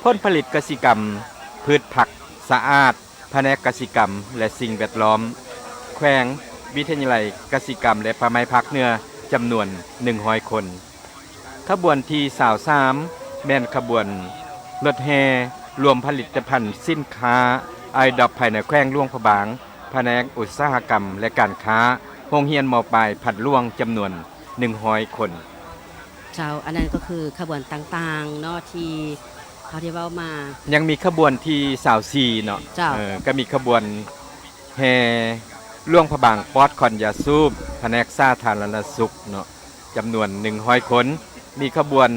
ຜົນຜະລິດກະສິກຳ ພືດຜັກສະອາດ, ພະແນກກະສິກຳ ແລະ ສິ່ງແວດລ້ອມ ແຂວງ, ວິທະຍາໄລກະສິກຳ ແລະ ປ່າໄມ້ພາກເໜືອ ຈຳນວນໜຶ່ງຮ້ອຍຄົນ. ຂະບວນທີຊາວສາມ ແມ່ນຂະບວນລົດແຫ່ລວມຜະລິດຕະພັນສິນຄ້າ ອາຍດອບ ພາຍໃນແຂວງຫຼວງພະບາງ, ພະແນກອຸດສາຫະກຳ ແລະ ການຄ້າ, ໂຮງຮຽນ ມ.ປາຍ ພັດຫຼວງ ຈຳນວນໜຶ່ງຮ້ອຍຄົນ. ເຈົ້າ, ອັນນັ້ນກໍຄືຂະບວນຕ່າງໆເນາະ ທີ່ເຮົາໄດ້ເວົ້າມາ. ຍັງມີຂະບວນທີຊາວສີ່ເນາະ. ເຈົ້າ. ເອີ ກໍມີຂະບວນແຫ່ຫຼວງພະບາງປອດຄວັນຢາສູບ ພະແນກສາທາລະນະສຸກເນາະ ຈຳນວນໜຶ່ງຮ້ອຍຄົນ. ມີຂະບວນ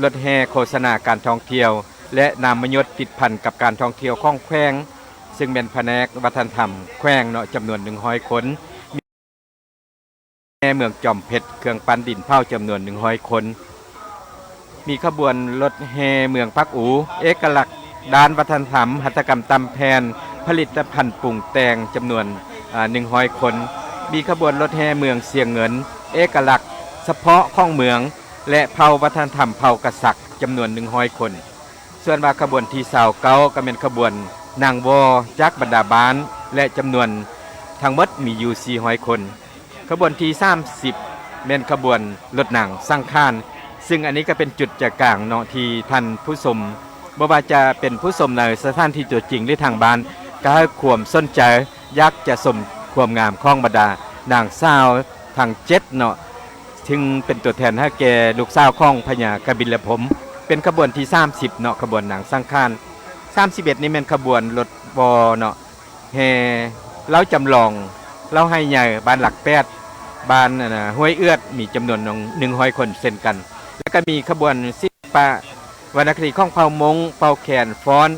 ລົດແຫ່ໂຄສະນາການທ່ອງທ່ຽວ ແລະ ນາມມະຍົດຕິດພັນກັບການທ່ອງທ່ຽວຂອງແຂວງ, ຊຶ່ງແມ່ນພະແນກວັດທະນະທຳແຂວງເນາະ ຈຳນວນໜຶ່ງຮ້ອຍຄົນ. ແຫ່ເມືອງຈອມເພັດ ເຄື່ອງປັ້ນດິນເຜົາ ຈຳນວນໜຶ່ງຮ້ອຍຄົນ. ມີຂະບວນລົດແຫ່ເມືອງປາກອູ ເອກະລັກດ້ານວັດທະນະທຳ, ຫັດຖະກຳ, ຕຳແຜ່ນ, ຜະລິດຕະພັນປຸງແຕ່ງ ຈຳນວນ ອາ ໜຶ່ງຮ້ອຍຄົນ. ມີຂະບວນລົດແຫ່ເມືອງຊຽງເງິນ ເອກະລັກສະເພາະຂອງເມືອງ ແລະ ເຜົ່າວັດທະນະທຳເຜົ່າກະສັກ ຈຳນວນໜຶ່ງຮ້ອຍຄົນ. ສ່ວນວ່າຂະບວນທີຊາວເກົ້າ ກໍແມ່ນຂະບວນນາງວໍ ຈາກບັນດາບ້ານ ແລະ ຈຳນວນທັງໝົດມີຢູ່ສີ່ຮ້ອຍຄົນ. ຂະບວນທີສາມສິບ ແມ່ນຂະບວນລົດນາງສັງຂານ, ຊຶ່ງອັນນີ້ກໍເປັນຈຸດໃຈກາງເນາະ ທີ່ທ່ານຜູ້ຊົມ ບໍ່ວ່າຈະເປັນຜູ້ຊົມໃນສະຖານທີ່ຕົວຈິງ ຫຼື ທາງບ້ານ ກໍໃຫ້ຄວາມສົນໃຈ ຢາກຈະຊົມຄວາມງາມຂອງບັນດານາງສາວທັງເຈັດເນາະ, ຊຶ່ງເປັນຕົວແທນໃຫ້ແກ່ລູກສາວຂອງພະຍາກະບິນລະພົມ, ເປັນຂະບວນທີສາມສິບເນາະ, ຂະບວນນາງສັງຂານ. ສາມສິບເອັດນີ້ແມ່ນຂະບວນລົດວໍເນາະ, ແຫ່ເລົ້າຈຳລອງ ເລົ້າໄຮ່ໃຫຍ່ ບ້ານຫຼັກແປດ ບ້ານ ອັນນະ ຫ້ວຍເອືອດ ມີຈຳນວນໜຶ່ງຮ້ອຍຄົນເຊັ່ນກັນ. ແລ້ວກໍມີຂະບວນສິລປະວັນນະຄະດີຂອງເຜົ່າມົ້ງ ເປົ່າແຄນຟ້ອນ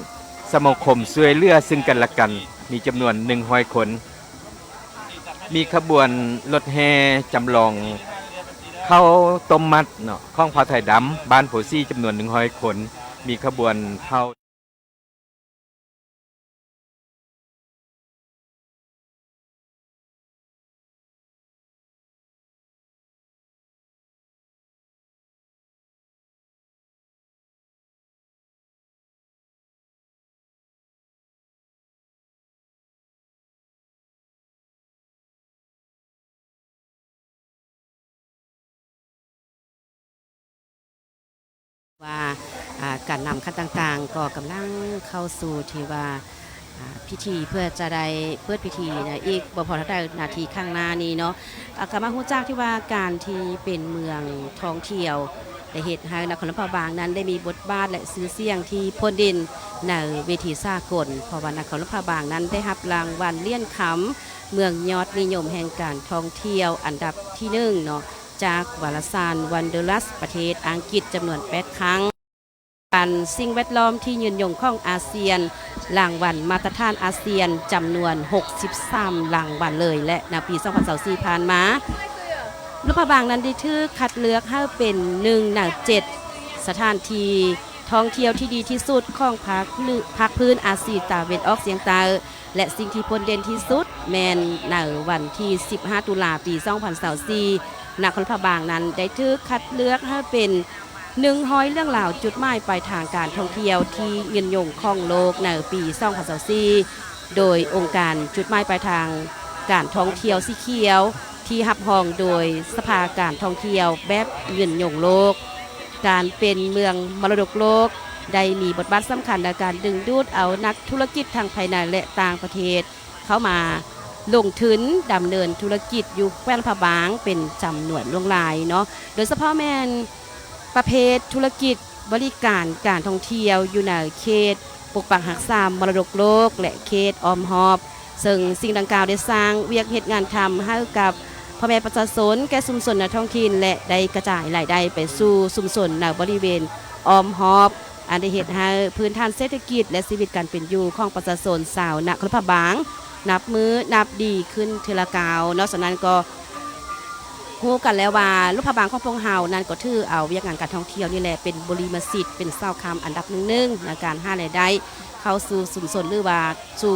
ສະມາຄົມຊ່ວຍເຫຼືອຊຶ່ງກັນແລະກັນ ມີຈຳນວນໜຶ່ງຮ້ອຍຄົນ. ມີຂະບວນລົດແຫ່ຈຳລອງເຂົ້າຕົ້ມມັດເນາະ ຂອງເຜົ່າໄທດຳ ບ້ານໂພສີ ຈຳນວນໜຶ່ງຮ້ອຍຄົນ. ມີຂະບວນເຜົ່າ ວ່າ ອ່າ ການນຳຂັ້ນຕ່າງໆ ກໍກຳລັງເຂົ້າສູ່ທີ່ວ່າ ອ່າ ພິທີເພື່ອຈະໄດ້ເປີດພິທີໃນອີກບໍ່ພໍເທົ່າໃດນາທີຂ້າງໜ້ານີ້ເນາະ. ອ່າ ກໍມາຮູ້ຈັກທີ່ວ່າການທີ່ເປັນເມືອງທ່ອງທ່ຽວ ໄດ້ເຮັດໃຫ້ນະຄອນຫຼວງພະບາງນັ້ນໄດ້ມີບົດບາດ ແລະ ຊື່ສຽງທີ່ໂພດເດັ່ນໃນເວທີສາກົນ, ເພາະວ່ານະຄອນຫຼວງພະບາງນັ້ນໄດ້ຮັບລາງວັນຫຼຽນຄຳເມືອງຍອດນິຍົມແຫ່ງການທ່ອງທ່ຽວອັນດັບທີໜຶ່ງເນາະ ຈາກວາລະສານ Wanderlust ປະເທດອັງກິດ ຈຳນວນແປດຄັ້ງ. ລາງວັນສິ່ງແວດລ້ອມທີ່ຍືນຍົງຂອງອາຊຽນ, ລາງວັນມາດຕະຖານອາຊຽນ ຈຳນວນຫົກສິບສາມລາງວັນເລີຍ ແລະ ໃນປີສອງພັນຊາວສີ່ຜ່ານມາ, ຫຼວງພະບາງນັ້ນໄດ້ຖືກຄັດເລືອກໃຫ້ເປັນໜຶ່ງໃນເຈັດສະຖານທີ່ທ່ອງທ່ຽວທີ່ດີທີ່ສຸດຂອງພາກພື້ນ ພາກພື້ນອາຊີຕາເວັນອອກສຽງໃຕ້ ແລະ ສິ່ງທີ່ໂພດເດັ່ນທີ່ສຸດແມ່ນໃນວັນທີສິບຫ້າ ຕຸລາ ປີສອງພັນຊາວສີ່ ນະຄອນຫຼວງພະບາງນັ້ນໄດ້ຖືກຄັດເລືອກໃຫ້ເປັນ ໜຶ່ງຮ້ອຍເລື່ອງລາວຈຸດໝາຍປາຍທາງການທ່ອງທ່ຽວທີ່ຍືນຍົງຂອງໂລກໃນປີສອງພັນຊາວສີ່ ໂດຍອົງການຈຸດໝາຍປາຍທາງການທ່ອງທ່ຽວສີຂຽວ ທີ່ຮັບຮອງໂດຍສະພາການທ່ອງທ່ຽວແບບຍືນຍົງໂລກ. ການເປັນເມືອງມໍລະດົກໂລກໄດ້ມີບົດບາດສຳຄັນໃນການດຶງດູດເອົານັກທຸລະກິດທັງພາຍໃນ ແລະ ຕ່າງປະເທດ ເຂົ້າມາລົງທຶນດຳເນີນທຸລະກິດຢູ່ແຂວງຫຼວງພະບາງເປັນຈຳນວນຫຼວງຫຼາຍເນາະ, ໂດຍສະເພາະແມ່ນປະເພດທຸລະກິດບໍລິການການທ່ອງທ່ຽວຢູ່ໃນເຂດປົກປັກຮັກສາມໍລະດົກໂລກ ແລະ ເຂດອ້ອມຮອບ, ເຊິ່ງສິ່ງດັ່ງກ່າວໄດ້ສ້າງວຽກເຮັດງານທຳໃຫ້ກັບພໍ່ແມ່ປະຊາຊົນແກ່ຊຸມຊົນໃນທ້ອງຖິ່ນ ແລະ ໄດ້ກະຈາຍລາຍໄດ້ໄປສູ່ຊຸມຊົນໃນບໍລິເວນອ້ອມຮອບ. ອັນໄດ້ເຮັດໃຫ້ພື້ນຖານເສດຖະກິດ ແລະ ຊີວິດການເປັນຢູ່ຂອງປະຊາຊົນຊາວນະຄອນຫຼວງພະບາງ ນັບມື້ນັບດີຂຶ້ນເທື່ອລະກ້າວເນາະ. ສະນັ້ນກໍຮູ້ກັນແລ້ວວ່າ ຫຼວງພະບາງຂອງພວກເຮົານັ້ນ ກໍຖືເອົາວຽກງານການທ່ອງທ່ຽວນີ້ແຫຼະ ເປັນບຸລິມະສິດ ເປັນເສົາຄ້ຳອັນດັບໜຶ່ງໆ ໃນການຫາລາຍໄດ້ເຂົ້າສູ່ຊຸມຊົນ ຫຼືວ່າສູ່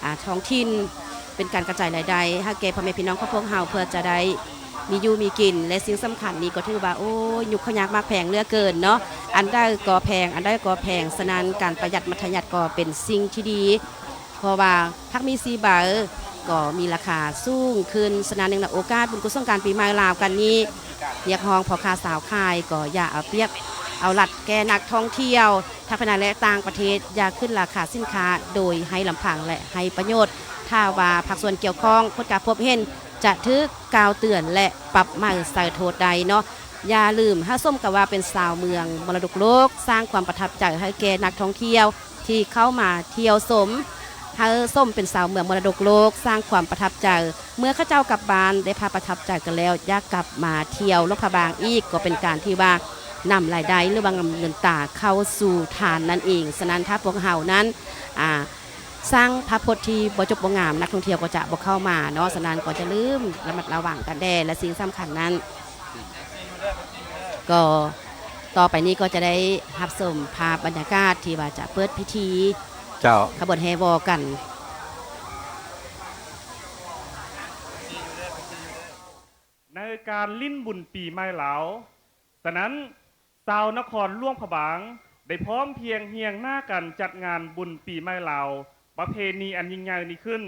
ອ່າ ທ້ອງຖິ່ນ ເປັນການກະຈາຍລາຍໄດ້ໃຫ້ແກ່ພໍ່ແມ່ພີ່ນ້ອງຂອງພວກເຮົາ ເພື່ອຈະໄດ້ ມີຢູ່ມີກິນ ແລະ ສິ່ງສຳຄັນນີ້ກໍຖືວ່າ ໂອ້ຍ ຍຸກເຂົ້າຍາກໝາກແພງເຫຼືອເກີນເນາະ, ອັນໃດກໍແພງ ອັນໃດກໍແພງ. ສະນັ້ນ ການປະຢັດມັດທະຍັດກໍເປັນສິ່ງທີ່ດີ ເພາະວ່າຜັກມີສີ່ໃບກໍມີລາຄາສູງຂຶ້ນ. ສະນັ້ນ ເນື່ອງໃນໂອກາດບຸນກຸສົນສອງການປີໃໝ່ລາວກັນນີ້ ຮຽກຮ້ອງພໍ່ຄ້າຊາວຂາຍກໍຢ່າເອົາປຽບເອົາລັດແກ່ນັກທ່ອງທ່ຽວ ທັງພາຍໃນ ແລະ ຕ່າງປະເທດ ຢ່າຂຶ້ນລາຄາສິນຄ້າໂດຍໄຮ້ລຳພັງ ແລະ ໄຮ້ປະໂຫຍດ. ຖ້າວ່າພາກສ່ວນກ່ຽວຂ້ອງ ຜົນການພົບເຫັນ ຈະຖືກກ່າວເຕືອນ ແລະ ປັບໃໝໃສ່ໂທດໄດ້ເນາະ. ຢ່າລືມ ໃຫ້ສົມກັບວ່າເປັນຊາວເມືອງມໍລະດົກໂລກ, ສ້າງຄວາມປະທັບໃຈໃຫ້ແກ່ນັກທ່ອງທ່ຽວທີ່ເຂົ້າມາທ່ຽວຊົມ, ໃຫ້ສົມເປັນຊາວເມືອງມໍລະດົກໂລກ, ສ້າງຄວາມປະທັບໃຈ. ເມື່ອເຂົາເຈົ້າກັບບ້ານໄດ້ພາປະທັບໃຈກັນແລ້ວ, ຢາກກັບມາທ່ຽວຫຼວງພະບາງອີກ, ກໍເປັນການທີ່ວ່ານຳລາຍໄດ້ ຫຼືວ່ານຳເງິນຕາເຂົ້າສູ່ທ່ານນັ້ນເອງ. ສະນັ້ນ ຖ້າພວກເຮົານັ້ນ ອ່າ ສ້າງພາບພົດທີ່ບໍ່ຈົບບໍ່ງາມ, ນັກທ່ອງທ່ຽວກໍຈະບໍ່ເຂົ້າມາເນາະ. ສະນັ້ນກໍຢ່າລືມລະມັດລະວັງກັນແດ່ ແລະ ສິ່ງສຳຄັນນັ້ນ ກໍຕໍ່ໄປນີ້ກໍຈະໄດ້ຮັບຊົມພາບບັນຍາກາດທີ່ວ່າຈະເປີດພິທີ ເຈົ້າ ຂະບວນແຫ່ວໍກັນ. ໃນການຫຼິ້ນບຸນປີໃໝ່ລາວ. ສະນັ້ນ ຊາວນະຄອນຫຼວງພະບາງໄດ້ພ້ອມພຽງຮຽງໜ້າກັນຈັດງານບຸນປີໃໝ່ລາວ ປະເພນີອັນຍິ່ງໃຫຍ່ນີ້ຂຶ້ນ.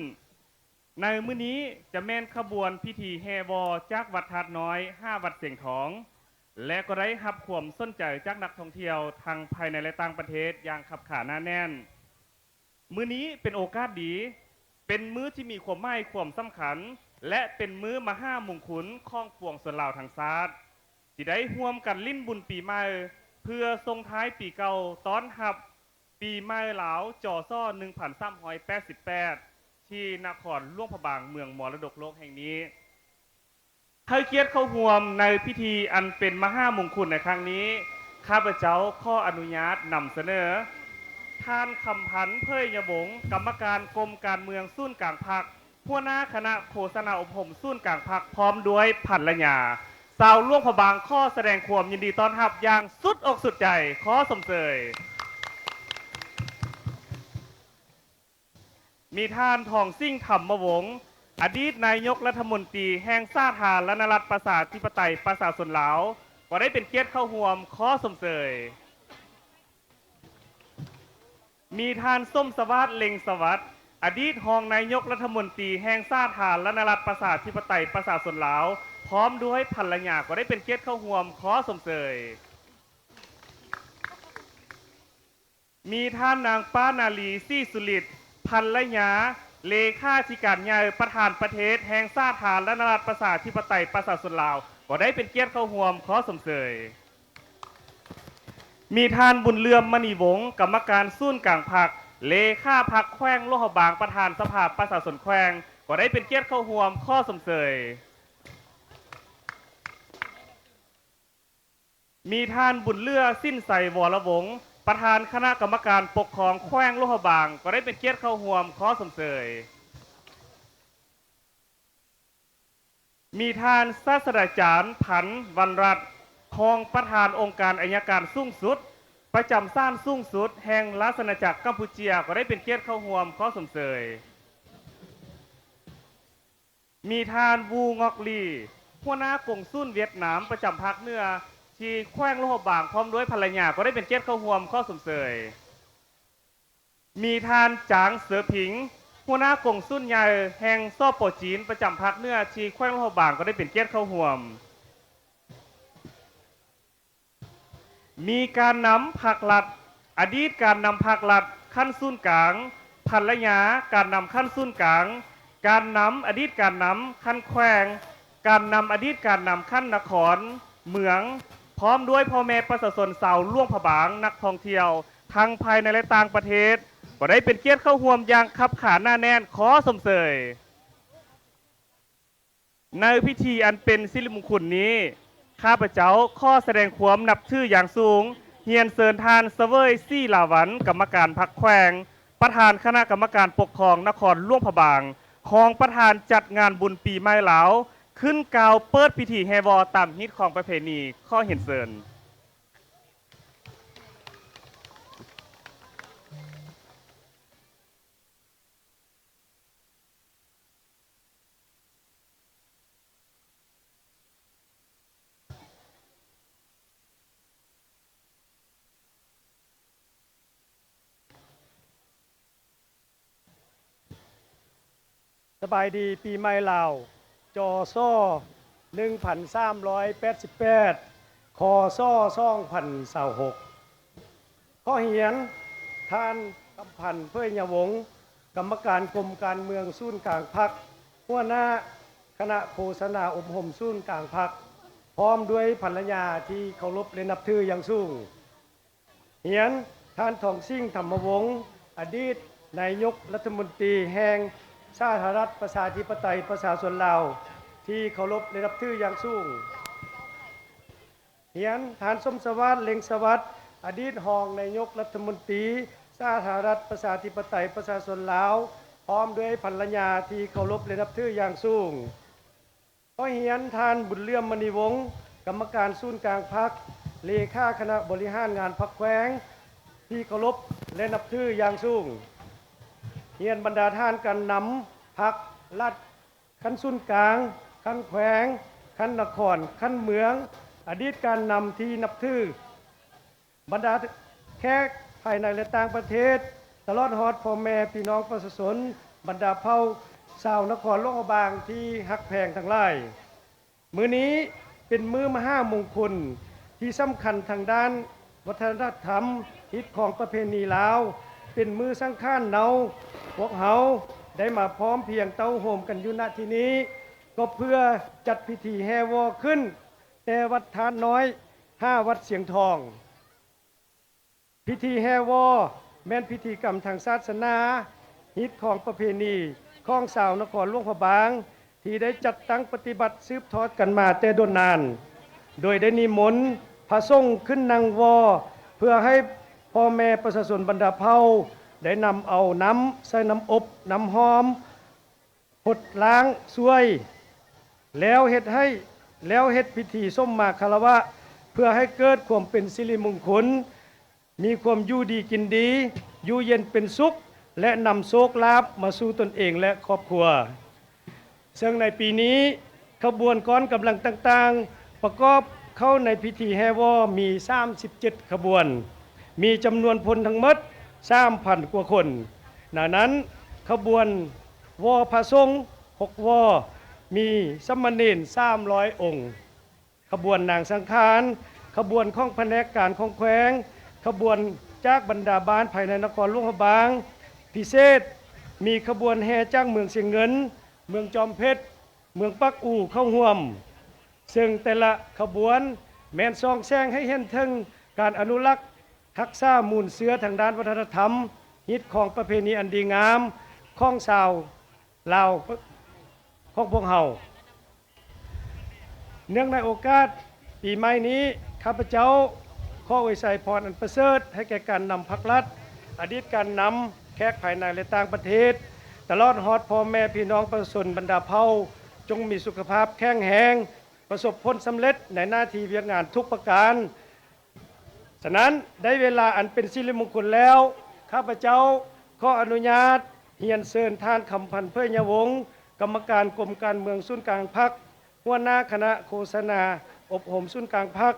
ໃນມື້ນີ້ຈະແມ່ນຂະບວນພິທີແຫ່ວໍຈາກວັດທາດນ້ອຍຫາວັດຊຽງທອງ ແລະ ກໍໄດ້ຮັບຄວາມສົນໃຈຈາກນັກທ່ອງທ່ຽວທັງພາຍໃນ ແລະ ຕ່າງປະເທດຢ່າງຄັບຂາໜາແໜ້ນ. ມື້ນີ້ເປັນໂອກາດດີ, ເປັນມື້ທີ່ມີຄວາມໝາຍຄວາມສຳຄັນ ແລະ ເປັນມື້ມະຫາມຸງຄຸນຂອງປວງຊົນລາວທັງຊາດ ທີ່ໄດ້ຮ່ວມກັນຫຼິ້ນບຸນປີໃໝ່ ເພື່ອສົ່ງທ້າຍປີເກົ່າ ຕ້ອນຮັບປີໃໝ່ລາວ ຈສ ໜຶ່ງພັນສາມຮ້ອຍແປດສິບແປດ ທີ່ນະຄອນຫຼວງພະບາງ ເມືອງມໍລະດົກໂລກແຫ່ງນີ້. ໃຫ້ກຽດເຂົ້າຮ່ວມໃນພິທີອັນເປັນມະຫາມຸງຄຸນໃນຄັ້ງນີ້, ຂ້າພະເຈົ້າຂໍອະນຸຍາດນຳສະເໜີ ທ່ານ ຄຳພັນ ເຜີຍຍະວົງ ກຳມະການກົມການເມືອງສູນກາງພັກ, ຫົວໜ້າຄະນະໂຄສະນາອົບຮົມສູນກາງພັກ ພ້ອມດ້ວຍພັນລະຍາ. ຊາວຫຼວງພະບາງຂໍສະແດງຄວາມຍິນດີຕ້ອນຮັບຢ່າງສຸດອົກສຸດໃຈ. ຂໍຊົມເຊີຍ. ມີທ່ານ ທອງສິງ ທຳມະວົງ ອະດີດນາຍົກລັດຖະມົນຕີແຫ່ງສາທາລະນະລັດ ປະຊາທິປະໄຕ ປະຊາຊົນລາວ ກໍໄດ້ເປັນກຽດເຂົ້າຮ່ວມ. ຂໍຊົມເຊີຍ. ມີທ່ານ ສົມສະຫວາດ ເລັງສະຫວັດ ອະດີດຮອງນາຍົກລັດຖະມົນຕີແຫ່ງສາທາລະນະລັດ ປະຊາທິປະໄຕ ປະຊາຊົນລາວ ພ້ອມດ້ວຍພັນລະຍາ ກໍໄດ້ເປັນກຽດເຂົ້າຮ່ວມ. ຂໍຊົມເຊີຍ. ມີທ່ານນາງ ປ້ານາລີ ສີສຸລິດ ພັນລະຍາ ເລຂາທິການໃຫຍ່ ປະທານປະເທດແຫ່ງສາທາລະນະລັດ ປະຊາທິປະໄຕ ປະຊາຊົນລາວ ກໍໄດ້ເປັນກຽດເຂົ້າຮ່ວມ. ຂໍຊົມເຊີຍ. ມີທ່ານ ບຸນເຫຼື້ອມ ມະນີວົງ ກຳມະການສູນກາງພັກ, ເລຂາພັກແຂວງຫຼວງພະບາງ, ປະທານສະພາປະຊາຊົນແຂວງ ກໍໄດ້ເປັນກຽດເຂົ້າຮ່ວມ. ຂໍຊົມເຊີຍ. ມີທ່ານ ບຸນເຫຼືອ ສິນໄຊ ວໍລະວົງ ປະທານຄະນະກຳມະການປົກຄອງແຂວງຫຼວງພະບາງ ກໍໄດ້ເປັນກຽດເຂົ້າຮ່ວມ. ຂໍຊົມເຊີຍ. ມີທ່ານ ສາດສະດາຈານ ພັນ ວັນລັດ ຮອງປະທານອົງການໄອຍະການສູງສຸດ ປະຈຳສານສູງສຸດແຫ່ງລາຊະອານາຈັກກຳປູເຈຍ ກໍໄດ້ເປັນກຽດເຂົ້າຮ່ວມ. ຂໍຊົມເຊີຍ. ມີທ່ານ ວູ ງອກລີ ຫົວໜ້າກົງສູນຫວຽດນາມປະຈຳພາກເໜືອທີ່ແຂວງຫຼວງພະບາງ ພ້ອມດ້ວຍພັນລະຍາ ກໍໄດ້ເປັນກຽດເຂົ້າຮ່ວມ. ຂໍຊົມເຊີຍ. ມີທ່ານ ຈາງ ເຊີຜິງ ຫົວໜ້າກົງສູນໃຫຍ່ແຫ່ງ ສປ ຈີນ ປະຈຳພາກເໜືອທີ່ແຂວງຫຼວງພະບາງ ກໍໄດ້ເປັນກຽດເຂົ້າຮ່ວມ. ມີການນຳພັກລັດ, ອະດີດການນຳພັກລັດຂັ້ນສູນກາງ, ພັນລະຍາການນຳຂັ້ນສູນກາງ, ການນຳອະດີດການນຳຂັ້ນແຂວງ, ການນຳອະດີດການນຳຂັ້ນນະຄອນ, ເມືອງ, ພ້ອມດ້ວຍພໍ່ແມ່ປະຊາຊົນຊາວຫຼວງພະບາງ, ນັກທ່ອງທ່ຽວ ທັງພາຍໃນ ແລະ ຕ່າງປະເທດ ກໍໄດ້ເປັນກຽດເຂົ້າຮ່ວມຢ່າງຄັບຂາໜາແໜ້ນ. ຂໍຊົມເຊີຍ. ໃນພິທີອັນເປັນສິລິມຸງຄຸນນີ້, ຂ້າພະເຈົ້າຂໍສະແດງຄວາມນັບຖືຢ່າງສູງ, ຮຽນເຊີນທ່ານ ສະເຫວີຍ ສີລາວັນ ກຳມະການພັກແຂວງ, ປະທານຄະນະກຳມະການປົກຄອງນະຄອນຫຼວງພະບາງ, ຮອງປະທານຈັດງານບຸນປີໃໝ່ລາວ, ຂຶ້ນກ່າວເປີດພິທີແຫ່ວໍຕາມຮີດຄອງປະເພນີ. ຂໍຮຽນເຊີນ. ສະບາຍດີປີໃໝ່ລາວ ຈສ ໜຶ່ງພັນສາມຮ້ອຍແປດສິບແປດ ຄສ ສອງພັນຊາວຫົກ. ຂໍຮຽນທ່ານ ກຳພັນ ເຜີຍຍະວົງ ກຳມະການກົມການເມືອງສູນກາງພັກ, ຫົວໜ້າຄະນະໂຄສະນາອົບຮົມສູນກາງພັກ, ພ້ອມດ້ວຍພັນລະຍາທີ່ເຄົາລົບ ແລະ ນັບຖືຢ່າງສູງ. ຮຽນທ່ານ ທອງສິງ ທຳມະວົງ ອະດີດນາຍົກລັດຖະມົນຕີແຫ່ງສາທາລະນະລັດ ປະຊາທິປະໄຕ ປະຊາຊົນລາວ ທີ່ເຄົາລົບ ແລະ ນັບຖືຢ່າງສູງ. ຮຽນທ່ານ ສົມສະຫວາດ ເລັ່ງສະຫວັດ ອະດີດຮອງນາຍົກລັດຖະມົນຕີສາທາລະນະລັດ ປະຊາທິປະໄຕ ປະຊາຊົນລາວ ພ້ອມດ້ວຍພັນລະຍາທີ່ເຄົາລົບ ແລະ ນັບຖືຢ່າງສູງ. ຂໍຮຽນທ່ານ ບຸນເຫຼື້ອມ ມະນີວົງ ກຳມະການສູນກາງພັກ, ເລຂາຄະນະບໍລິຫານງານພັກແຂວງ ທີ່ເຄົາລົບ ແລະ ນັບຖືຢ່າງສູງ. ຮຽນບັນດາທ່ານການນຳພັກລັດ ຂັ້ນສູນກາງ, ຂັ້ນແຂວງ, ຂັ້ນນະຄອນ, ຂັ້ນເມືອງ, ອະດີດການນຳທີ່ນັບຖື, ບັນດາແຂກພາຍໃນ ແລະ ຕ່າງປະເທດ, ຕະຫຼອດຮອດພໍ່ແມ່ພີ່ນ້ອງປະຊາຊົນ ບັນດາເຜົ່າຊາວນະຄອນຫຼວງພະບາງທີ່ຮັກແພງທັງຫຼາຍ. ມື້ນີ້ເປັນມື້ມະຫາມົງຄົນທີ່ສຳຄັນທາງດ້ານວັດທະນະທຳ, ຮີດຄອງປະເພນີລາວ, ເປັນມື້ສັງຂານເນົາ. ພວກເຮົາໄດ້ມາພ້ອມພຽງເຕົ້າໂຮມກັນຢູ່ ນະ ທີ່ນີ້ ກໍເພື່ອຈັດພິທີແຫ່ວໍ້ຂຶ້ນ ແຕ່ວັດທາດນ້ອຍຫາວັດຊຽງທອງ. ພິທີແຫ່ວໍ້ແມ່ນພິທີກຳທາງສາສະໜາ, ຮີດຄອງປະເພນີຂອງຊາວນະຄອນຫຼວງພະບາງ ທີ່ໄດ້ຈັດຕັ້ງປະຕິບັດສືບທອດກັນມາແຕ່ດົນນານ, ໂດຍໄດ້ນິມົນພະສົງຂຶ້ນນັ່ງວໍ້ ເພື່ອໃຫ້ພໍ່ແມ່ປະຊາຊົນບັນດາເຜົ່າໄດ້ນຳເອົານ້ຳໃສ່ນ້ຳອົບນ້ຳຫອມ ຫົດລ້າງຊ່ວຍ ແລ້ວເຮັດໃຫ້ ແລ້ວເຮັດພິທີສົມມາຄາລະວະ ເພື່ອໃຫ້ເກີດຄວາມເປັນສິລິມົງຄົນ, ມີຄວາມຢູ່ດີກິນດີ, ຢູ່ເຢັນເປັນສຸກ ແລະ ນຳໂຊກລາບມາສູ່ຕົນເອງ ແລະ ຄອບຄົວ. ເຊິ່ງໃນປີນີ້ ຂະບວນກ້ອນກຳລັງຕ່າງໆ ປະກອບເຂົ້າໃນພິທີແຫ່ວໍ້ມີສາມສິບເຈັດຂະບວນ, ມີຈຳນວນພົນທັງໝົດສາມພັນກວ່າຄົນ. ໃນນັ້ນ ຂະບວນວໍ້ພະສົງຫົກວໍ້ ມີສາມະເນນສາມຮ້ອຍອົງ, ຂະບວນນາງສັງຂານ, ຂະບວນຂອງພະແນກການຂອງແຂວງ, ຂະບວນຈາກບັນດາບ້ານພາຍໃນນະຄອນຫຼວງພະບາງ, ພິເສດ ມີຂະບວນແຫ່ຈາກເມືອງຊຽງເງິນ, ເມືອງຈອມເພັດ, ເມືອງປາກອູເຂົ້າຮ່ວມ, ເຊິ່ງແຕ່ລະຂະບວນແມ່ນສ່ອງແສງໃຫ້ເຫັນເຖິງການອະນຸລັກຮັກສາມູນເຊື້ອທາງດ້ານວັດທະນະທຳ, ຮີດຄອງປະເພນີອັນດີງາມຂອງຊາວລາວຂອງພວກເຮົາ. ເນື່ອງໃນໂອກາດປີໃໝ່ນີ້, ຂ້າພະເຈົ້າຂໍອວຍໄຊພອນອັນປະເສີດໃຫ້ແກ່ການນຳພັກລັດ, ອະດີດການນຳ, ແຂກພາຍໃນ ແລະ ຕ່າງປະເທດ, ຕະຫຼອດຮອດພໍ່ແມ່ພີ່ນ້ອງປະຊາຊົນບັນດາເຜົ່າ, ຈົ່ງມີສຸຂະພາບແຂງແຮງ, ປະສົບຜົນສຳເລັດໃນໜ້າທີ່ວຽກງານທຸກປະການ. ສະນັ້ນ, ໄດ້ເວລາອັນເປັນສິລິມົງຄົນແລ້ວ, ຂ້າພະເຈົ້າຂໍອະນຸຍາດຮຽນເຊີນທ່ານ ຄຳພັນ ເຜີຍຍະວົງ, ກຳມະການກົມການເມືອງສູນກາງພັກ, ຫົວໜ້າຄະນະໂຄສະນາອົບຮົມສູນກາງພັກ,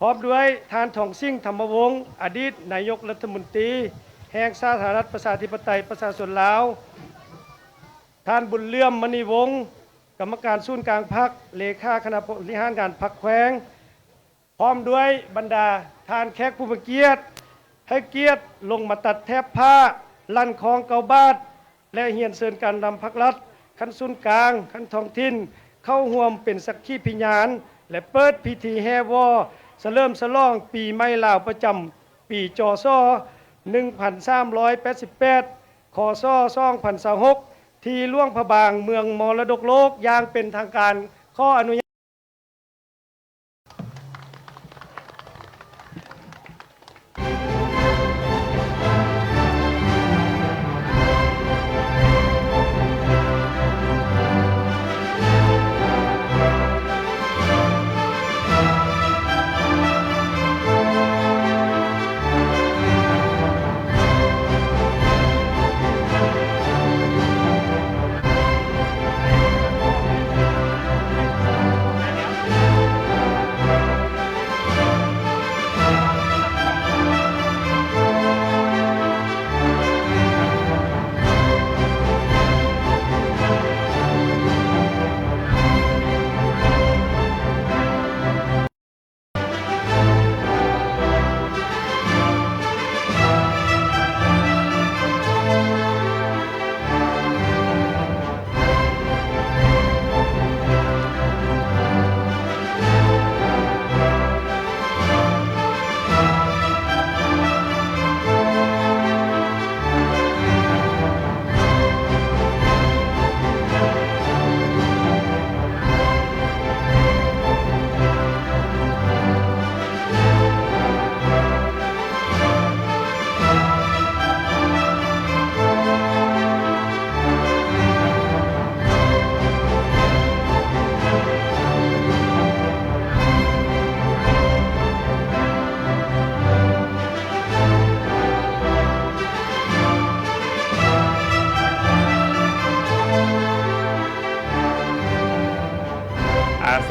ພ້ອມດ້ວຍທ່ານ ທອງສິງ ທຳມະວົງ, ອະດີດນາຍົກລັດຖະມົນຕີແຫ່ງສາທາລະນະລັດ ປະຊາທິປະໄຕ ປະຊາຊົນລາວ, ທ່ານ ບຸນເຫຼື້ອມ ມະນີວົງ, ກຳມະການສູນກາງພັກ, ເລຂາຄະນະບໍລິຫານງານພັກແຂວງ, ພ້ອມດ້ວຍບັນດາທ່ານແຂກຜູ້ມີກຽດ, ໃຫ້ກຽດລົງມາຕັດແຖບຜ້າ, ລັ່ນຄ້ອງເກົ້າບາດ ແລະ ຮຽນເຊີນການນຳພັກລັດຂັ້ນສູນກາງ, ຂັ້ນທ້ອງຖິ່ນ ເຂົ້າຮ່ວມເປັນສັກຂີພິຍານ ແລະ ເປີດພິທີແຫ່ວໍ້ສະເຫຼີມສະຫຼອງປີໃໝ່ລາວປະຈຳປີ ຈສ ໜຶ່ງພັນສາມຮ້ອຍແປດສິບແປດ ຄສ ສອງພັນຊາວຫົກ ທີ່ຫຼວງພະບາງ ເມືອງມໍລະດົກໂລກ ຢ່າງເປັນທາງການ. ຂໍອະນຸຍາດ.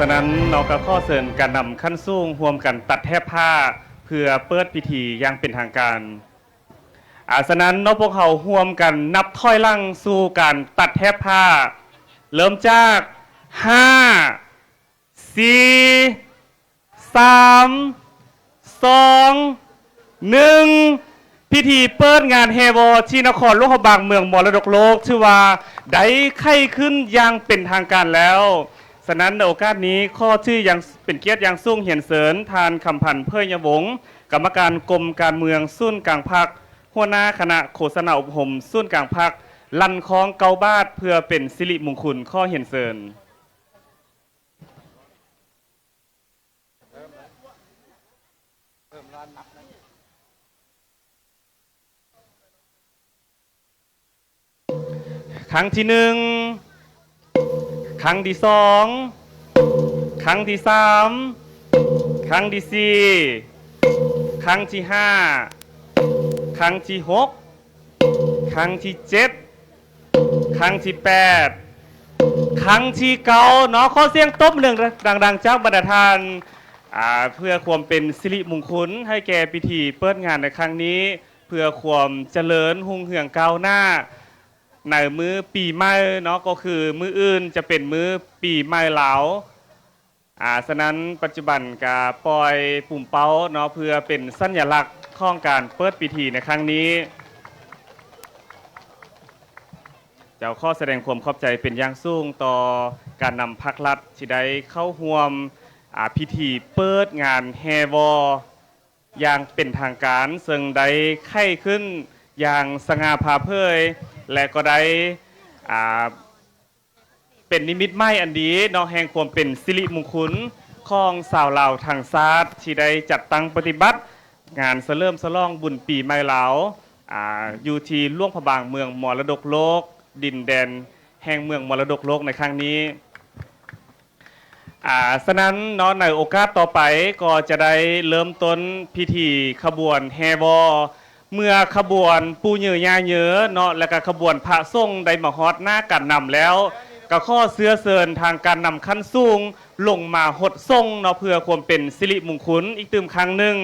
ສະນັ້ນເນາະ ກໍຂໍເຊີນການນຳຂັ້ນສູງຮ່ວມກັນຕັດແຖບຜ້າ ເພື່ອເປີດພິທີຢ່າງເປັນທາງການ. ອາ ສະນັ້ນເນາະ ພວກເຮົາຮ່ວມກັນນັບຖອຍຫຼັງສູ່ການຕັດແຖບຜ້າ ເລີ່ມຈາກ ຫ້າ ສີ່ ສາມ ສອງ ໜຶ່ງ ພິທີເປີດງານແຫ່ວໍທີ່ນະຄອນຫຼວງພະບາງເມືອງມໍລະດົກໂລກ ຖືວ່າໄດ້ໄຂຂຶ້ນຢ່າງເປັນທາງການແລ້ວ. ສະນັ້ນໃນໂອກາດນີ້ ຂໍຖືຢ່າງເປັນກຽດຢ່າງສູງຮຽນເຊີນ ທ່ານ ຄຳພັນ ເຜີຍຍະວົງ ກຳມະການກົມການເມືອງສູນກາງພັກ, ຫົວໜ້າຄະນະໂຄສະນາອົບຮົມສູນກາງພັກ ລັ່ນຄ້ອງເກົ້າບາດ ເພື່ອເປັນສິລິມຸງຄຸນ. ຂໍຮຽນເຊີນ. ຄັ້ງທີໜຶ່ງ, ຄັ້ງທີສອງ, ຄັ້ງທີສາມ, ຄັ້ງທີສີ່, ຄັ້ງທີຫ້າ, ຄັ້ງທີຫົກ, ຄັ້ງທີເຈັດ, ຄັ້ງທີແປດ, ຄັ້ງທີເກົ້າເນາະ. ຂໍສຽງຕົບມືດັງໆຈາກບັນດາທ່ານ ອາ ເພື່ອຄວາມເປັນສິລິມຸງຄຸນໃຫ້ແກ່ພິທີເປີດງານໃນຄັ້ງນີ້ ເພື່ອຄວາມຈະເລີນຮຸ່ງເຮືອງກ້າວໜ້າໃນມື້ປີໃໝ່ເນາະ, ກໍຄືມື້ອື່ນຈະເປັນມື້ປີໃໝ່ລາວ. ອາ ສະນັ້ນປັດຈຸບັນກະປ່ອຍປຸ່ມເປົ້າເນາະ ເພື່ອເປັນສັນຍະລັກຂອງການເປີດພິທີໃນຄັ້ງນີ້. ເຈົ້າ ຂໍສະແດງຄວາມຂອບໃຈເປັນຢ່າງສູງຕໍ່ການນຳພັກລັດທີ່ໄດ້ເຂົ້າຮ່ວມ ອາ ພິທີເປີດງານແຫ່ວໍຢ່າງເປັນທາງການ, ເຊິ່ງໄດ້ໄຂຂຶ້ນຢ່າງສະຫງ່າຜ່າເຜີຍ ແລະ ກໍໄດ້ ອາ ເປັນນິມິດໝາຍອັນດີເນາະ ແຫ່ງຄວາມເປັນສິລິມຸງຄຸນຂອງຊາວລາວທັງຊາດ ທີ່ໄດ້ຈັດຕັ້ງປະຕິບັດງານສະເຫຼີມສະຫຼອງບຸນປີໃໝ່ລາວ ອາ ຢູ່ທີ່ຫຼວງພະບາງເມືອງມໍລະດົກໂລກ, ດິນແດນແຫ່ງເມືອງມໍລະດົກໂລກໃນຄັ້ງນີ້. ອາ ສະນັ້ນເນາະ ໃນໂອກາດຕໍ່ໄປກໍຈະໄດ້ເລີ່ມຕົ້ນພິທີຂະບວນແຫ່ວໍ. ເມື່ອຂະບວນປູ່ເຍີຍ່າເຍີເນາະ ແລະ ກະຂະບວນພະສົງໄດ້ມາຮອດໜ້າການນຳແລ້ວ ກໍຂໍເຊື້ອເຊີນທາງການນຳຂັ້ນສູງລົງມາຫົດສົງເນາະ ເພື່ອຄວາມເປັນສິລິມຸງຄຸນອີກຕື່ມຄັ້ງໜຶ່ງ.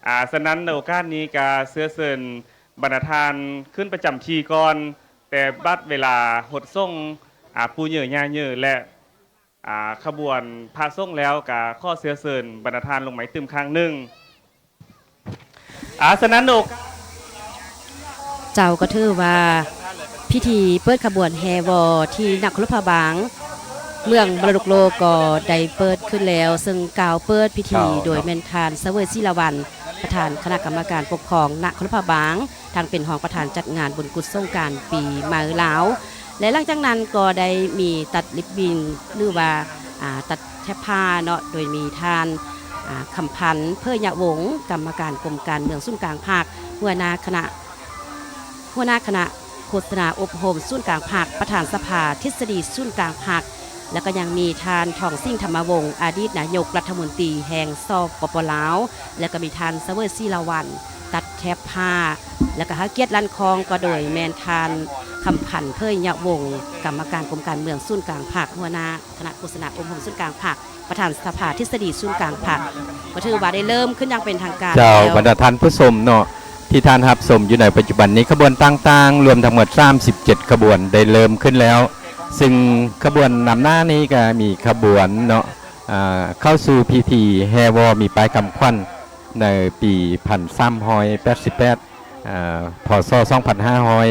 ອາ ສະນັ້ນໃນໂອກາດນີ້ກະເຊື້ອເຊີນບັນດາທ່ານຂຶ້ນປະຈຳທີ່ກ່ອນ ແຕ່ບັດເວລາຫົດສົງ ອາ ປູ່ເຍີຍ່າເຍີ ແລະ ອາ ຂະບວນພະສົງແລ້ວ ກະຂໍເຊື້ອເຊີນບັນດາທ່ານລົງມາອີກຕື່ມຄັ້ງໜຶ່ງ. ອາ ສະນັ້ນໂອກາດ ເຈົ້າ ກໍຖືວ່າພິທີເປີດຂະບວນແຫ່ວໍທີ່ນະຄອນຫຼວງພະບາງ ເມືອງມໍລະດົກໂລກ ກໍໄດ້ເປີດຂຶ້ນແລ້ວ, ເຊິ່ງກ່າວເປີດພິທີ ເຈົ້າ ໂດຍແມ່ນທ່ານ ສະເຫວີຍ ສີລາວັນ ປະທານຄະນະກຳມະການປົກຄອງນະຄອນຫຼວງພະບາງ ທັງເປັນຮອງປະທານຈັດງານບຸນກຸດສົງການປີໃໝ່ລາວ ແລະ ຫຼັງຈາກນັ້ນກໍໄດ້ມີຕັດລິບບິນ ຫຼືວ່າ ອາ ຕັດແຖບຜ້າເນາະ ໂດຍມີທ່ານ ອາ ຄຳພັນ ເຜີຍຍະວົງ ກຳມະການກົມການເມືອງສູນກາງພັກ ຫົວໜ້າຄະນະ ຫົວໜ້າຄະນະໂຄສະນາອົບຮົມສູນກາງພັກ ປະທານສະພາທິດສະດີສູນກາງພັກ ແລະ ກໍຍັງມີທ່ານ ທອງສິງ ທຳມະວົງ ອະດີດນາຍົກລັດຖະມົນຕີແຫ່ງ ສປປ ລາວ ແລະ ກໍມີທ່ານ ສະເຫວີຍ ສີລາວັນ ຕັດແຖບຜ້າ ແລະ ກໍໃຫ້ກຽດລັ່ນຄ້ອງ ກໍໂດຍແມ່ນທ່ານ ຄຳພັນ ເຜີຍຍະວົງ ກຳມະການກົມການເມືອງສູນກາງພັກ ຫົວໜ້າຄະນະໂຄສະນາອົບຮົມສູນກາງພັກ ປະທານສະພາທິດສະດີສູນກາງພັກ ກໍຖືວ່າໄດ້ເລີ່ມຂຶ້ນຢ່າງເປັນທາງການ ເຈົ້າ ແລ້ວ. ບັນດາທ່ານຜູ້ຊົມເນາະ ທີ່ທ່ານຮັບຊົມຢູ່ໃນປັດຈຸບັນນີ້ ຂະບວນຕ່າງໆ ລວມທັງໝົດສາມສິບເຈັດຂະບວນໄດ້ເລີ່ມຂຶ້ນແລ້ວ, ຊຶ່ງຂະບວນນຳໜ້ານີ້ກໍມີຂະບວນເນາະ ອາ ເຂົ້າສູ່ພິທີແຫ່ວໍມີປ້າຍຄຳຂວັນໃນປີພັນສາມຮ້ອຍແປດສິບແປດ ອາ ພ.ສ. ສອງພັນຫ້າຮ້ອຍ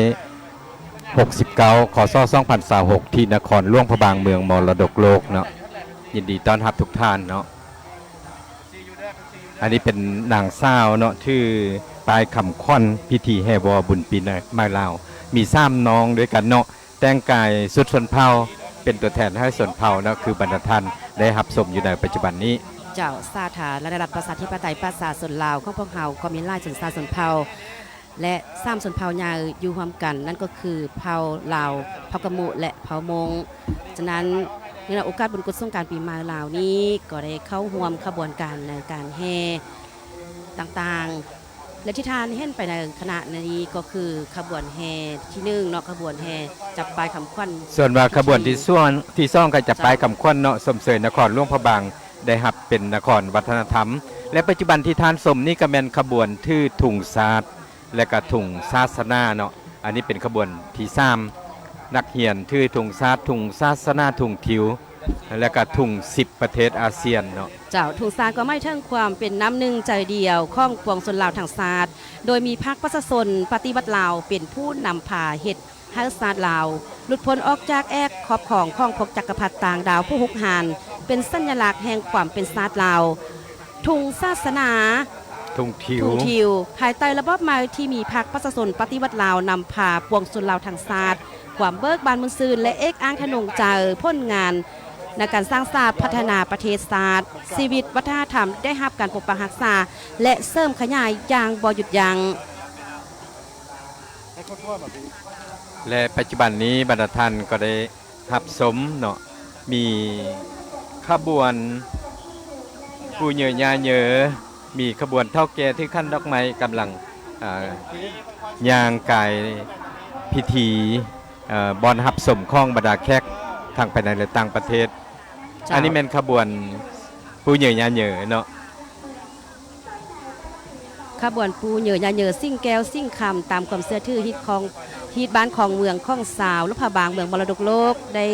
ຫົກສິບເກົ້າ ຄ.ສ. ສອງພັນຊາວຫົກ ທີ່ນະຄອນຫຼວງພະບາງເມືອງມໍລະດົກໂລກເນາະ. ຍິນດີຕ້ອນຮັບທຸກທ່ານເນາະ. ອັນນີ້ເປັນນາງສາວເນາະ ຖືປ້າຍຄຳຂວັນພິທີແຫ່ວໍບຸນປີໃໝ່ລາວ ມີສາມນ້ອງດ້ວຍກັນເນາະ ແຕ່ງກາຍຊຸດຊົນເຜົ່າ ເປັນຕົວແທນໃຫ້ຊົນເຜົ່າເນາະ ຄືບັນດາທ່ານໄດ້ຮັບຊົມຢູ່ໃນປັດຈຸບັນນີ້. ເຈົ້າ, ສາທາລະນະລັດ ປະຊາທິປະໄຕ ປະຊາຊົນລາວຂອງພວກເຮົາກໍມີຫຼາຍຊົນຊາດຊົນເຜົ່າ ແລະ ສາມຊົນເຜົ່າໃຫຍ່ຢູ່ຮ່ວມກັນ, ນັ້ນກໍຄືເຜົ່າລາວ, ເຜົ່າກະມຸ ແລະ ເຜົ່າມົ້ງ. ສະນັ້ນ ເນື່ອງໃນໂອກາດບຸນກຸດສົງການປີໃໝ່ລາວນີ້ ກໍໄດ້ເຂົ້າຮ່ວມຂະບວນການໃນການແຫ່ຕ່າງໆ ແລະທີ່ທ່ານເຫັນໄປໃນຂະນະນີ້ກໍຄືຂະບວນແຫ່ທີໜຶ່ງເນາະ ຂະບວນແຫ່ຈັບປ້າຍຄຳຂວັນ ສ່ວນວ່າຂະບວນທີສອງ ທີສອງກໍຈັບ ເຈົ້າ ປ້າຍຄຳຂວັນເນາະ ຊົມເຊີຍນະຄອນຫຼວງພະບາງ ໄດ້ຮັບເປັນນະຄອນວັດທະນະທຳ ແລະປັດຈຸບັນທີ່ທ່ານຊົມນີ້ກໍແມ່ນຂະບວນຖືທຸງຊາດ ແລະກະທຸງສາສະໜາເນາະ ອັນນີ້ເປັນຂະບວນທີສາມ ນັກຮຽນຖືທຸງຊາດ ທຸງສາສະໜາ ທຸງທິວ ແລະກະທຸງສິບປະເທດອາຊຽນເນາະ. ເຈົ້າ ທຸງຊາດກໍໝາຍເຖິງຄວາມເປັນນ້ຳໜຶ່ງໃຈດຽວຂອງປວງຊົນລາວທັງຊາດ ໂດຍມີພັກປະຊາຊົນປະຕິວັດລາວເປັນຜູ້ນຳພາເຮັດໃຫ້ຊາດລາວຫຼຸດພົ້ນອອກຈາກແອກຂອບຂອງຂອງພວກຈັກກະພັດຕ່າງດາວຜູ້ຮຸກຮານ ເປັນສັນຍະລັກແຫ່ງຄວາມເປັນຊາດລາວ. ທຸງສາສະໜາ ທຸງທິວ ທຸງທິວ ພາຍໃຕ້ລະບອບໃໝ່ທີ່ມີພັກປະຊາຊົນປະຕິວັດລາວນຳພາປວງຊົນລາວທັງຊາດ ຄວາມເບີກບານມ່ວນຊື່ນ ແລະເອກອ້າງທະນົງໃຈຜົນງານໃນການສ້າງສາພັດທະນາປະເທດຊາດ ຊີວິດວັດທະນະທຳໄດ້ຮັບການປົກປັກຮັກສາ ແລະເສີມຂະຫຍາຍຢ່າງບໍ່ຢຸດຢັ້ງ. ແລະປັດຈຸບັນນີ້ບັນດາທ່ານກໍໄດ້ຮັບຊົມເນາະ ມີຂະບວນປູ່ເຍີຍ່າເຍີ ມີຂະບວນເຖົ້າແກ່ຖືຂັນດອກໄມ້ກຳລັງ ເອີ ຍ່າງກາຍພິທີ ເອີ ບ່ອນຮັບຊົມຂອງບັນດາແຂກທັງພາຍໃນ ແລະຕ່າງປະເທດ. ເຈົ້າ ອັນນີ້ແມ່ນຂະບວນປູ່ເຍີຍ່າເຍີເນາະ. ຂະບວນປູ່ເຍີຍ່າເຍີ ສິງແກ້ວສິງຄຳ ຕາມຄວາມເຊື່ອຖືຮີດຄອງ ຮີດບ້ານຄອງເມືອງຂອງຊາວຫຼວງພະບາງ ເມືອງມໍລະດົກໂລກ ໄດ້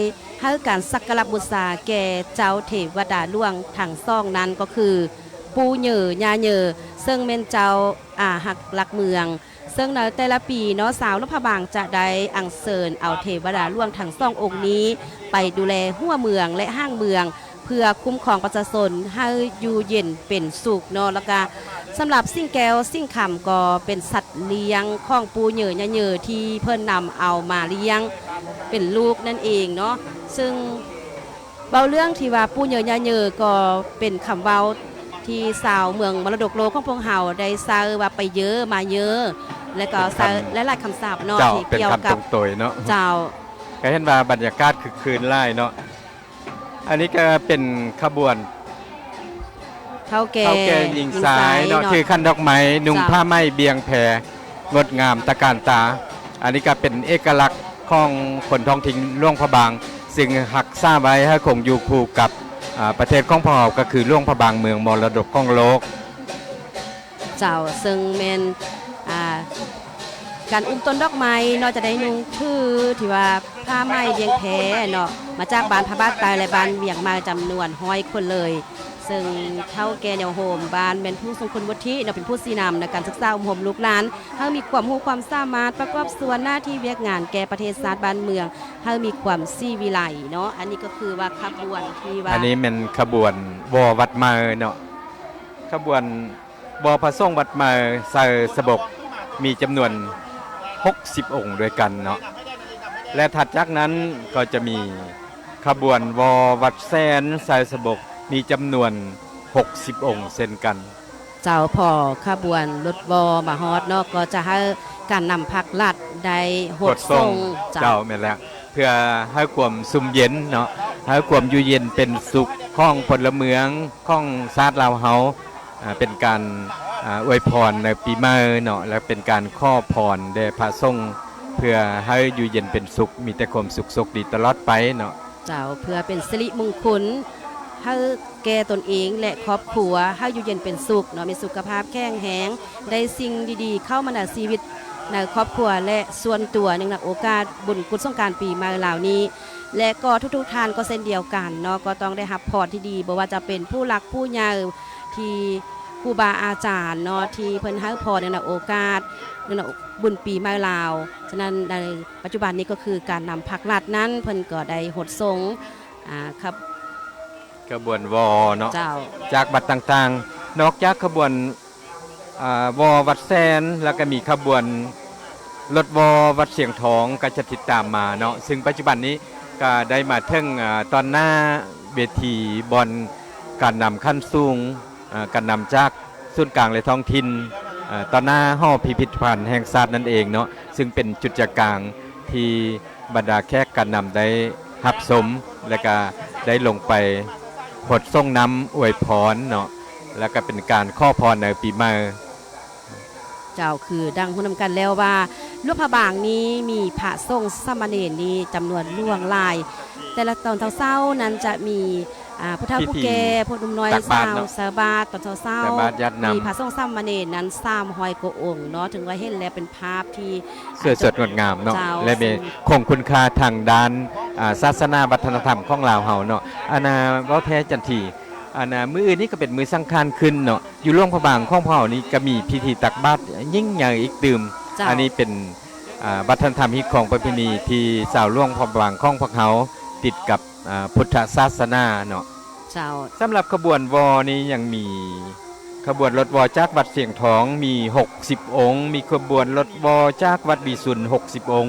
ໃຫ້ການສັກກາລະບູຊາແກ່ເຈົ້າເທວະດາຫຼວງທັງສອງນັ້ນ ກໍຄືປູ່ເຍີຍ່າເຍີ ເຊິ່ງແມ່ນເຈົ້າອາຮັກຫຼັກເມືອງ. ເຊິ່ງໃນແຕ່ລະປີເນາະ ຊາວຫຼວງພະບາງຈະໄດ້ອັນເຊີນເອົາເທວະດາຫຼວງທັງສອງອົງນີ້ໄປດູແລຫົວເມືອງ ແລະ ຫາງເມືອງ ເພື່ອຄຸ້ມຄອງປະຊາຊົນໃຫ້ຢູ່ເຢັນເປັນສຸກເນາະ. ແລ້ວກະສຳລັບສິງແກ້ວສິງຄຳ ກໍເປັນສັດລ້ຽງຂອງປູ່ເຍີຍ່າເຍີ ທີ່ເພິ່ນນຳເອົາມາລ້ຽງເປັນລູກນັ້ນເອງເນາະ. ເຊິ່ງເວົ້າເລື່ອງທີ່ວ່າປູ່ເຍີຍ່າເຍີ ກໍເປັນຄຳເວົ້າທີ່ຊາວເມືອງມໍລະດົກໂລກຂອງພວກເຮົາໄດ້ໃຊ້ວ່າ ໄປເຍີມາເຍີ ແລະ ກໍໃຊ້ ເປັນຄຳ ຫຼາຍໆຄຳສັບເນາະ ເຈົ້າ ທີ່ກ່ຽວກັບ ເປັນຄຳຕົງໂຕຍເນາະ ເຈົ້າ. ກໍເຫັນວ່າບັນຍາກາດຄຶກຄື້ນຫຼາຍເນາະ. ອັນນີ້ກໍເປັນຂະບວນເຖົ້າແກ່ ເຖົ້າແກ່ຍິງຊາຍເນາະ ຍິງຊາຍເນາະ ຖືຂັນດອກໄມ້ ນຸ່ງ ເຈົ້າ ຜ້າໄໝ້ ບ່ຽງແພ ງົດງາມຕະການຕາ. ອັນນີ້ກໍເປັນເອກະລັກຂອງຄົນທ້ອງຖິ່ນຫຼວງພະບາງ ຊຶ່ງຮັກສາໄວ້ໃຫ້ຄົງຢູ່ຄູ່ກັບ ອາ ປະເທດຂອງພວກເຮົາ ກໍຄືຫຼວງພະບາງເມືອງມໍລະດົກຂອງໂລກ. ເຈົ້າ ເຊິ່ງແມ່ນ ອ່າ ການອຸ້ມຕົ້ນດອກໄມ້ເນາະ ຈະໄດ້ນຸ່ງຖືທີ່ວ່າຜ້າໄໝ້ວຽງແພເນາະ ມາຈາກບ້ານພະບາດໃຕ້ ແລະ ບ້ານວຽງໃໝ່ ຈຳນວນຮ້ອຍຄົນເລີຍ. ເຊິ່ງເຖົ້າແກ່ແນວໂຮມບ້ານແມ່ນຜູ້ຊົງຄຸນວຸດທິເນາະ ເປັນຜູ້ຊີ້ນຳໃນການສຶກສາອົບຮົມລູກຫຼານ ໃຫ້ມີຄວາມຮູ້ຄວາມສາມາດປະກອບສ່ວນໜ້າທີ່ວຽກງານແກ່ປະເທດຊາດບ້ານເມືອງ ໃຫ້ມີຄວາມສີວິໄລເນາະ. ອັນນີ້ກໍຄືວ່າຂະບວນທີ່ວ່າ ອັນນີ້ແມ່ນຂະບວນວໍວັດໃໝ່ເນາະ ຂະບວນ ວໍພະສົງວັດໃໝ່ໃສ່ສະບົກ ມີຈຳນວນຫົກສິບອົງດ້ວຍກັນເນາະ ແລະ ຖັດຈາກນັ້ນກໍຈະມີຂະບວນວໍວັດແສນໃສ່ສະບົກ ມີຈຳນວນຫົກສິບອົງເຊັ່ນກັນ. ເຈົ້າ ພໍຂະບວນລົດວໍມາຮອດເນາະ ກໍຈະໃຫ້ການນຳພັກລັດໄດ້ຫົດສົງ ຫົດສົງ ເຈົ້າ ເຈົ້າ ແມ່ນແລ້ວ ເພື່ອໃຫ້ຄວາມຊຸ່ມເຢັນເນາະ ໃຫ້ຄວາມຢູ່ເຢັນເປັນສຸກຂອງພົນລະເມືອງຂອງຊາດລາວເຮົາ ອ່າ ເປັນການ ອ່າ ອວຍພອນໃນປີໃໝ່ເນາະ ແລະ ເປັນການຂໍພອນແດ່ພະສົງ ເພື່ອໃຫ້ຢູ່ເຢັນເປັນສຸກ ມີແຕ່ຄວາມສຸກໂຊກດີຕະຫຼອດໄປເນາະ. ເຈົ້າ ເພື່ອເປັນສິລິມຸງຄຸນໃຫ້ແກ່ຕົນເອງ ແລະ ຄອບຄົວ ໃຫ້ຢູ່ເຢັນເປັນສຸກເນາະ ມີສຸຂະພາບແຂງແຮງ ໄດ້ສິ່ງດີໆເຂົ້າມາໃນຊີວິດ ໃນຄອບຄົວ ແລະ ສ່ວນຕົວ ເນື່ອງໃນໂອກາດບຸນກຸດສົງການປີໃໝ່ລາວນີ້ ແລະ ກໍທຸກໆທ່ານກໍເຊັ່ນດຽວກັນເນາະ ກໍຕ້ອງໄດ້ຮັບພອນທີ່ດີ ບໍ່ວ່າຈະເປັນຜູ້ຫຼັກຜູ້ໃຫຍ່ ທີ່ຄູບາອາຈານເນາະ ທີ່ເພິ່ນໃຫ້ພອນໃນໂອກາດບຸນປີໃໝ່ລາວ. ສະນັ້ນໃນປັດຈຸບັນນີ້ກໍຄືການນຳພັກລັດນັ້ນ ເພິ່ນກໍໄດ້ຫົດສົງ ອ່າ ຂະບວນວໍເນາະ ເຈົ້າ ຈາກວັດຕ່າງໆ ນອກຈາກຂະບວນ ອ່າ ວໍວັດແສນ ແລ້ວກໍມີຂະບວນລົດວໍວັດຊຽງທອງ ກໍຈະຕິດຕາມມາເນາະ ຊຶ່ງປັດຈຸບັນນີ້ກໍໄດ້ມາເຖິງ ອ່າ ຕອນໜ້າເວທີ ບ່ອນການນຳຂັ້ນສູງ ອ່າ ການນຳຈາກສູນກາງ ແລະ ທ້ອງຖິ່ນ ອ່າ ຕອນໜ້າຫໍພິພິທະພັນແຫ່ງຊາດນັ້ນເອງເນາະ ຊຶ່ງເປັນຈຸດໃຈກາງທີ່ ບັນດາແຂກການນຳໄດ້ຮັບຊົມ ແລະກະໄດ້ລົງໄປຫົດສົງນ້ຳອວຍພອນເນາະ ແລະກະເປັນການຂໍພອນໃນປີໃໝ່. ເຈົ້າ ຄືດັ່ງຮູ້ນຳກັນແລ້ວວ່າ ຫຼວງພະບາງນີ້ມີພະສົງສາມະເນນນີ້ຈຳນວນຫຼວງຫຼາຍ. ແຕ່ລະຕອນເຊົ້າໆນັ້ນຈະມີ ອ່າ ຜູ້ເຖົ້າຜູ້ແກ່ ຜູ້ໜຸ່ມນ້ອຍ ຕັກບາດເນາະ ສາວ ໃສ່ບາດຕອນເຊົ້າໆ ໃສ່ບາດຢາດນ້ຳ ມີພະສົງສາມະເນນນັ້ນສາມຮ້ອຍກວ່າອົງເນາະ. ຖືວ່າເຫັນແລ້ວເປັນພາບທີ່ ສວຍສົດງົດງາມເນາະ ເຈົ້າ ແລະ ມີ ຊຶ່ງ ຄົງຄຸນຄ່າທາງດ້ານ ອ່າ ສາສະໜາວັດທະນະທຳຂອງລາວເຮົາເນາະ. ອັນນ່າ ເວົ້າແທ້ຈັນທີ ອັນນ່າ ມື້ອື່ນນີ້ກໍເປັນມື້ສັງຂານຂຶ້ນເນາະ ຢູ່ຫຼວງພະບາງຂອງພວກເຮົານີ້ກໍມີພິທີຕັກບາດຍິ່ງໃຫຍ່ອີກຕື່ມ. ເຈົ້າ ອັນນີ້ເປັນ ອ່າ ວັດທະນະທຳຮີດຄອງປະເພນີທີ່ຊາວຫຼວງພະບາງຂອງພວກເຮົາຕິດກັບ ອ່າ ພຸດທະສາສະໜາເນາະ. ເຈົ້າ ສຳລັບຂະບວນວໍນີ້ຍັງມີຂະບວນລົດວໍຈາກວັດຊຽງທອງມີຫົກສິບອົງ, ມີຂະບວນລົດວໍຈາກວັດວິສຸນຫົກສິບອົງ,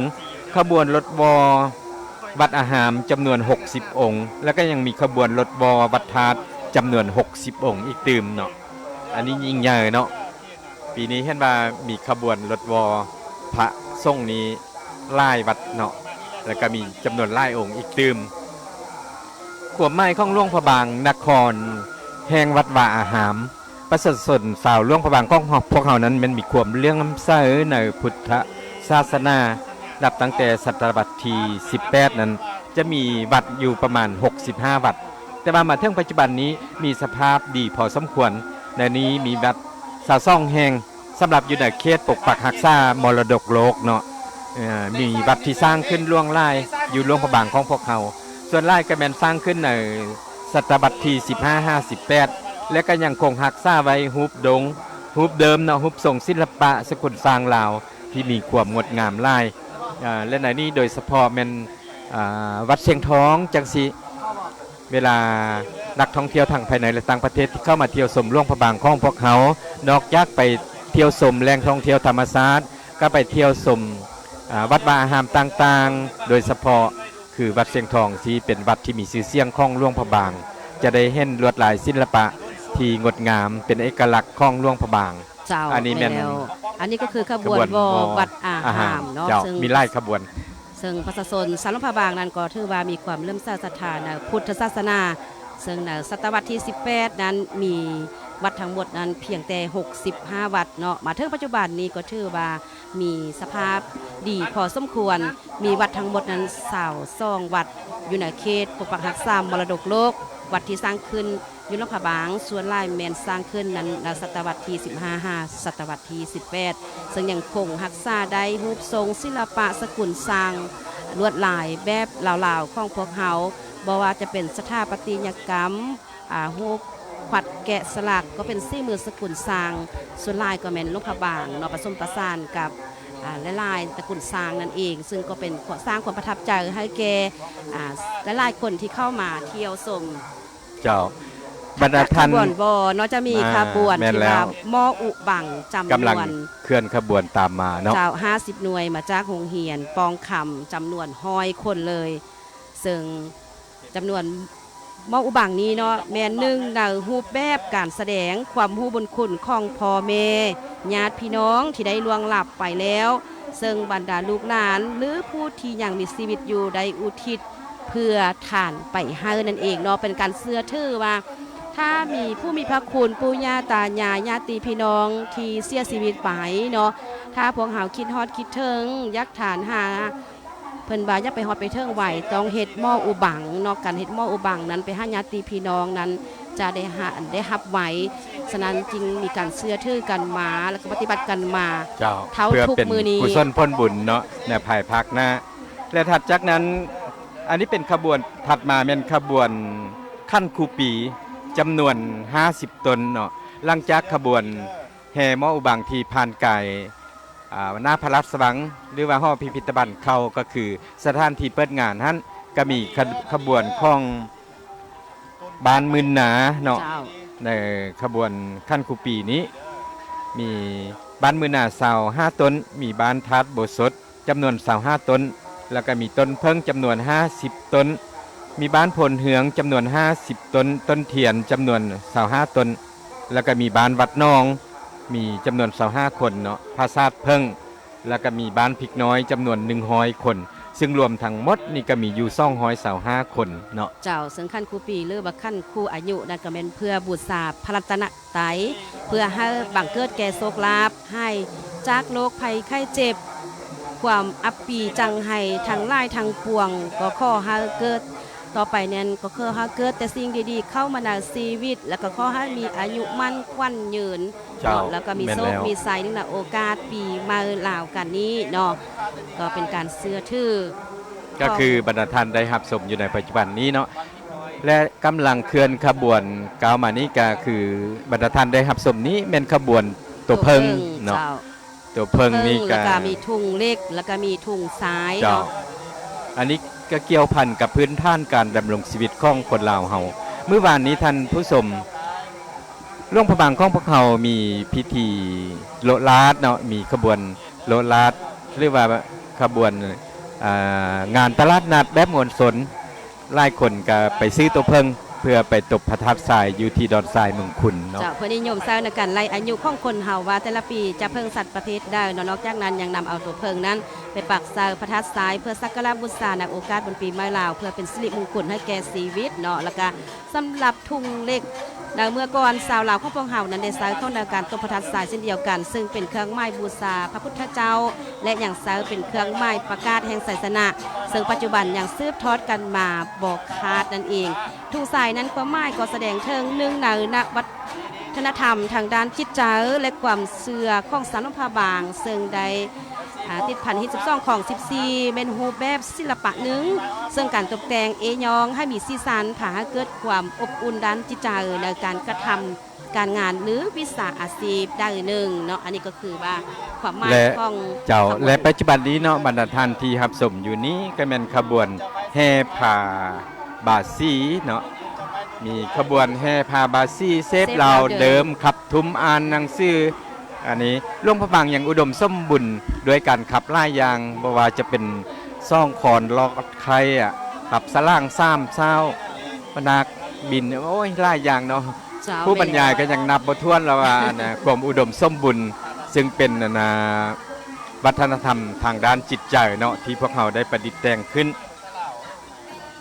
ຂະບວນລົດວໍວັດອາຮາມຈຳນວນຫົກສິບອົງ ແລ້ວກໍຍັງມີຂະບວນລົດວໍວັດທາດຈຳນວນຫົກສິບອົງອີກຕື່ມເນາະ. ອັນນີ້ຍິ່ງໃຫຍ່ເນາະ. ປີນີ້ເຫັນວ່າມີຂະບວນລົດວໍພະສົງນີ້ຫຼາຍວັດເນາະ ແລ້ວກໍມີຈຳນວນຫຼາຍອົງອີກຕື່ມ. ຄວາມໝາຍຂອງຫຼວງພະບາງນະຄອນແຫ່ງວັດວາອາຮາມ, ປະຊາຊົນຊາວຫຼວງພະບາງຂອງພວກເຮົານັ້ນແມ່ນມີຄວາມເຫຼື້ອມໃສໃນພຸດທະສາສະໜາ ນັບຕັ້ງແຕ່ສະຕະວັດທີສິບແປດນັ້ນ ຈະມີວັດຢູ່ປະມານຫົກສິບຫ້າວັດ, ແຕ່ວ່າມາເຖິງປັດຈຸບັນນີ້ມີສະພາບດີພໍສົມຄວນ. ໃນນີ້ມີວັດຊາວສອງແຫ່ງ ສຳລັບຢູ່ໃນເຂດປົກປັກຮັກສາມໍລະດົກໂລກເນາະ. ເອີ ມີວັດທີ່ສ້າງຂຶ້ນຫຼວງຫຼາຍຢູ່ຫຼວງພະບາງຂອງພວກເຮົາ, ສ່ວນຫຼາຍກໍແມ່ນສ້າງຂຶ້ນໃນສະຕະວັດທີສິບຫ້າ ຫ້າສິບແປດ ແລະ ກໍຍັງຄົງຮັກສາໄວ້ຮູບດົງ ຮູບເດີມເນາະ, ຮູບຊົງສິລະປະສະກຸນຊ້າງລາວທີ່ມີຄວາມງົດງາມຫຼາຍ. ເອີ ແລະ ໃນນີ້ໂດຍສະເພາະແມ່ນ ອ່າ ວັດຊຽງທອງຈັ່ງຊີ້ ເວລານັກທ່ອງທ່ຽວທັງພາຍໃນ ແລະ ຕ່າງປະເທດທີ່ເຂົ້າມາທ່ຽວຊົມຫຼວງພະບາງຂອງພວກເຮົາ ນອກຈາກໄປທ່ຽວຊົມແຫຼ່ງທ່ອງທ່ຽວທຳມະຊາດ ກໍໄປທ່ຽວຊົມ ອ່າ ວັດວາອາຮາມຕ່າງໆ, ໂດຍສະເພາະຄືວັດຊຽງທອງ ທີ່ເປັນວັດທີ່ມີຊື່ສຽງຂອງຫຼວງພະບາງ, ຈະໄດ້ເຫັນລວດລາຍສິລະປະທີ່ງົດງາມ ເປັນເອກະລັກຂອງຫຼວງພະບາງ. ເຈົ້າ ອັນນີ້ແມ່ນ ແມ່ນແລ້ວ. ອັນນີ້ກໍຄືຂະບວນວໍ ຂະບວນວໍວັດອາຮາມເນາະ ເຈົ້າ ເຊິ່ງ ມີຫຼາຍຂະບວນ ເຊິ່ງປະຊາຊົນຊາວຫຼວງພະບາງນັ້ນກໍຖືວ່າມີຄວາມເຫຼື້ອມໃສສັດທາໃນພຸດທະສາສະໜາ, ເຊິ່ງໃນສະຕະວັດທີສິບແປດນັ້ນມີວັດທັງໝົດນັ້ນພຽງແຕ່ຫົກສິບຫ້າວັດເນາະ. ມາເຖິງປັດຈຸບັນນີ້ກໍຖືວ່າມີສະພາບດີພໍສົມຄວນ, ມີວັດທັງໝົດນັ້ນຊາວສອງວັດ ຢູ່ໃນເຂດປົກປັກຮັກສາມໍລະດົກໂລກ. ວັດທີ່ສ້າງຂຶ້ນ ຢູ່ຫຼວງພະບາງ ສ່ວນຫຼາຍແມ່ນສ້າງຂຶ້ນນັ້ນໃນສະຕະວັດທີສິບຫ້າ ຫາ ສະຕະວັດທີສິບແປດ ເຊິ່ງຍັງຄົງຮັກສາໄດ້ຮູບຊົງສິລະປະສະກຸນຊ້າງລວດລາຍແບບລາວໆຂອງພວກເຮົາ, ບໍ່ວ່າຈະເປັນສະຖາປັດຕິຍະກຳ, ອາ, ຮູບຂວັດແກະສະຫຼັກ ກໍເປັນສີມືສະກຸນຊ້າງ, ສ່ວນຫຼາຍກໍແມ່ນຫຼວງພະບາງເນາະ, ປະສົມປະສານກັບ, ອາ, ຫຼາຍໆຕະກຸນຊ້າງນັ້ນເອງ, ເຊິ່ງກໍເປັນ ສ້າງຄວາມປະທັບໃຈໃຫ້ແກ່, ອາ, ຫຼາຍໆຄົນທີ່ເຂົ້າມາທ່ຽວຊົມ. ເຈົ້າ ບັນດາທ່ານ ຂະບວນວໍເນາະ ຈະມີ ອ່າ ຂະບວນ ແມ່ນແລ້ວ ທີ່ວ່າໝໍ້ອຸບັງ ຈຳນວນ ກຳລັງເຄື່ອນຂະບວນຕາມມາເນາະ ເຈົ້າ ຫ້າສິບໜ່ວຍ ມາຈາກໂຮງຮຽນປ່ອງຄຳ ຈຳນວນຮ້ອຍຄົນເລີຍ, ເຊິ່ງຈຳນວນໝໍ້ອຸບັງນີ້ເນາະ ແມ່ນໜຶ່ງໃນຮູບແບບການສະແດງຄວາມຮູ້ບຸນຄຸນຂອງພໍ່ແມ່ ຍາດພີ່ນ້ອງທີ່ໄດ້ລ່ວງລັບໄປແລ້ວ, ເຊິ່ງບັນດາລູກຫຼານ ຫຼື ຜູ້ທີ່ຍັງມີຊີວິດຢູ່ໄດ້ອຸທິດ ເພື່ອທານໄປໃຫ້ນັ້ນເອງເນາະ. ເປັນການເຊື່ອຖືວ່າ ຖ້າມີຜູ້ມີພະຄຸນ ປູ່ຍ່າຕາຍາຍ ຍາດຕິພີ່ນ້ອງທີ່ເສຍຊີວິດໄປເນາະ, ຖ້າພວກເຮົາຄິດຮອດຄິດເຖິງ ຢາກທານຫາ ເພິ່ນວ່າຢ່າໄປຮອດໄປເຖິງໄວ, ຕ້ອງເຮັດໝໍ້ອຸບັງເນາະ. ການເຮັດໝໍ້ອຸບັງນັ້ນ ໄປຫາຍາດຕິພີ່ນ້ອງນັ້ນ ຈະໄດ້ຫາ ໄດ້ຮັບໄວ. ສະນັ້ນຈຶ່ງມີການເຊື່ອຖືກັນມາ ແລ້ວກໍປະຕິບັດກັນມາ ເຈົ້າ ເທົ່າທຸກມື້ນີ້ ເພື່ອເປັນກຸສົນຜົນບຸນເນາະ ໃນພາຍພາກໜ້າ. ແລະ ຖັດຈາກນັ້ນ ອັນນີ້ເປັນຂະບວນ ຖັດມາແມ່ນຂະບວນຂັນຄູປີ ຈຳນວນຫ້າສິບຕົນເນາະ. ຫຼັງຈາກຂະບວນແຫ່ໝໍ້ອຸບັງທີ່ຜ່ານກາຍ ອາ ໜ້າພະລາຊະວັງ ຫຼືວ່າຫໍພິພິທະພັນເຂົ້າ ກໍຄືສະຖານທີ່ເປີດງານຫັ້ນ ກໍມີຂະ ຂະບວນຂອງ ບ້ານໝື່ນນາເນາະ ເຈົ້າ ໃນຂະບວນຂັນຄູປີນີ້ ມີບ້ານໝື່ນນາຊາວຫ້າຕົນ, ມີບ້ານທາດໂບສົດຈຳນວນຊາວຫ້າຕົນ, ແລ້ວກໍມີຕົ້ນເຜິ້ງຈຳນວນຫ້າສິບຕົນ, ມີບ້ານໂພນເຮືອງຈຳນວນຫ້າສິບຕົນ, ຕົ້ນທຽນຈຳນວນຊາວຫ້າຕົນ, ແລ້ວກໍມີບ້ານວັດໜອງ ມີຈຳນວນຊາວຫ້າຄົນເນາະ, ຜາສາດເຜິ້ງ ແລ້ວກໍມີບ້ານພິກນ້ອຍຈຳນວນໜຶ່ງຮ້ອຍຄົນ. ຊຶ່ງລວມທັງໝົດນີ້ກໍມີຢູ່ສອງຮ້ອຍຊາວຫ້າຄົນເນາະ. ເຈົ້າ, ເຊິ່ງຂັ້ນຄູປີ ຫຼືວ່າຂັ້ນຄູອາຍຸນັ້ນ ກໍແມ່ນເພື່ອບູຊາພະລັດຕະນະໄຕ ເພື່ອໃຫ້ບັງເກີດແກ່ໂຊກລາບ ໃຫ້ຈາກໂລກໄພໄຂ້ເຈັບ ຄວາມອັບປີຈັງໄຫ້ທັງຫຼາຍທັງປວງ ກໍຂໍໃຫ້ເກີດ ຕໍ່ໄປນັ້ນກໍຂໍໃຫ້ເກີດແຕ່ສິ່ງດີໆເຂົ້າມາໃນຊີວິດ ແລ້ວກໍຂໍໃຫ້ມີອາຍຸໝັ້ນຂວັນຍືນ ເຈົ້າ ເນາະ ແລ້ວກໍມີໂຊກ ແມ່ນແລ້ວ ມີໄຊ ເນື່ອງໃນໂອກາດປີໃໝ່ລາວກັນນີ້ເນາະ ກໍເປັນການເຊື່ອຖື ກໍຄືບັນດາທ່ານໄດ້ຮັບຊົມຢູ່ໃນປັດຈຸບັນນີ້ເນາະ ແລະ ກຳລັງເຄື່ອນຂະບວນກ້າວມານີ້ ກໍຄືບັນດາທ່ານໄດ້ຮັບຊົມນີ້ແມ່ນຂະບວນໂຕເຜິ້ງ ໂຕເຜິ້ງ ເນາະ ເຈົ້າ. ຕົວເຜິ້ງນີ້ ເຜິ້ງ ກໍ ແລ້ວກໍມີທຸງເຫຼັກ ແລ້ວກໍມີທຸງຊາຍ ເຈົ້າ ເນາະ. ອັນນີ້ກໍກ່ຽວພັນກັບພື້ນຖານການດຳລົງຊີວິດຂອງຄົນລາວເຮົາ. ມື້ວານນີ້ທ່ານຜູ້ຊົມ ຫຼວງພະບາງຂອງພວກເຮົາມີພິທີໂລະລາດເນາະ, ມີຂະບວນໂລະລາດ ຫຼືວ່າຂະບວນ ອ່າ ງານຕະຫຼາດນັດແບບມວນຊົນ. ຫຼາຍຄົນກໍໄປຊື້ຕົວເຜິ້ງ ເພື່ອໄປຕົບພະທາດຊາຍຢູ່ທີ່ດອນຊາຍເມືອງຄຸນເນາະ. ເຈົ້າ, ເພິ່ນນິຍົມໃຊ້ໃນການໄລ່ອາຍຸຂອງຄົນເຮົາວ່າແຕ່ລະປີຈະເຜິ້ງສັດປະເພດໃດເນາະ. ນອກຈາກນັ້ນຍັງນຳເອົາຕົວເຜິ້ງນັ້ນໄປປັກໃສ່ພະທາດຊາຍ ເພື່ອສັກກາລະບູຊາໃນໂອກາດບຸນປີໃໝ່ລາວ ເພື່ອເປັນສິລິມຸງຄຸນໃຫ້ແກ່ຊີວິດເນາະ. ແລ້ວກະສຳລັບ ທຸງເຫຼັກ ໃນເມື່ອກ່ອນຊາວລາວຂອງພວກເຮົານັ້ນໄດ້ໃຊ້ຂອງໃນການຕົບພະທາດຊາຍເຊັ່ນດຽວກັນ, ເຊິ່ງເປັນເຄື່ອງໝາຍບູຊາພະພຸດທະເຈົ້າ ແລະ ຍັງໃຊ້ເປັນເຄື່ອງໝາຍປະກາດແຫ່ງໄຊຊະນະ, ເຊິ່ງປັດຈຸບັນຍັງສືບທອດກັນມາບໍ່ຂາດນັ້ນເອງ. ທຸງຊາຍນັ້ນຄວາມໝາຍກໍສະແດງເຖິງໜຶ່ງໃນນະວັດທະນະທຳທາງດ້ານຈິດໃຈ ແລະ ຄວາມເຊື່ອຂອງຊາວຫຼວງພະບາງ ເຊິ່ງໄດ້ ອ່າ ຕິດພັນຮີດສິບສອງ ຂອງສິບສີ່ ແມ່ນຮູບແບບສິລະປະໜຶ່ງ ເຊິ່ງການຕົບແຕ່ງເອ້ຍ້ອງໃຫ້ມີສີສັນ ພາໃຫ້ເກີດຄວາມອົບອຸ່ນດ້ານຈິດໃຈໃນການກະທຳການງານ ຫຼື ວິຊາອາຊີບໃດໜຶ່ງເນາະ. ອັນນີ້ກໍຄືວ່າຄວາມໝາຍ ແລະ ຂອງ ເຈົ້າ ຂະບວນ ແລະ ປັດຈຸບັນນີ້ເນາະ ບັນດາທ່ານທີ່ຮັບຊົມຢູ່ນີ້ກໍແມ່ນຂະບວນແຫ່ຜ້າບາສີເນາະ, ມີຂະບວນແຫ່ຜ້າບາສີ ເສບລາວເດີມ ເສບລາວເດີມ ຂັບທຸ່ມອ່ານໜັງສື ອັນນີ້ຫຼວງພະບາງຍັງອຸດົມສົມບູນດ້ວຍການຂັບຫຼາຍຢ່າງ, ບໍ່ວ່າຈະເປັນສອງຄອນລອດໄຂ່ ອະ ຂັບສະຫຼາງສາມເຊົ້າ ປະນາກບິນ ໂອ້ຍ ຫຼາຍຢ່າງເນາະ. ເຈົ້າ ຜູ້ບັນຍາຍ ແມ່ນແລ້ວ ກໍຍັງນັບບໍ່ຖ້ວນແລ້ວວ່າ ອັນນະ ຄວາມອຸດົມສົມບູນ ຊຶ່ງເປັນ ອັນນະ ວັດທະນະທຳທາງດ້ານຈິດໃຈເນາະ ທີ່ພວກເຮົາໄດ້ປະດິດແຕ່ງຂຶ້ນ.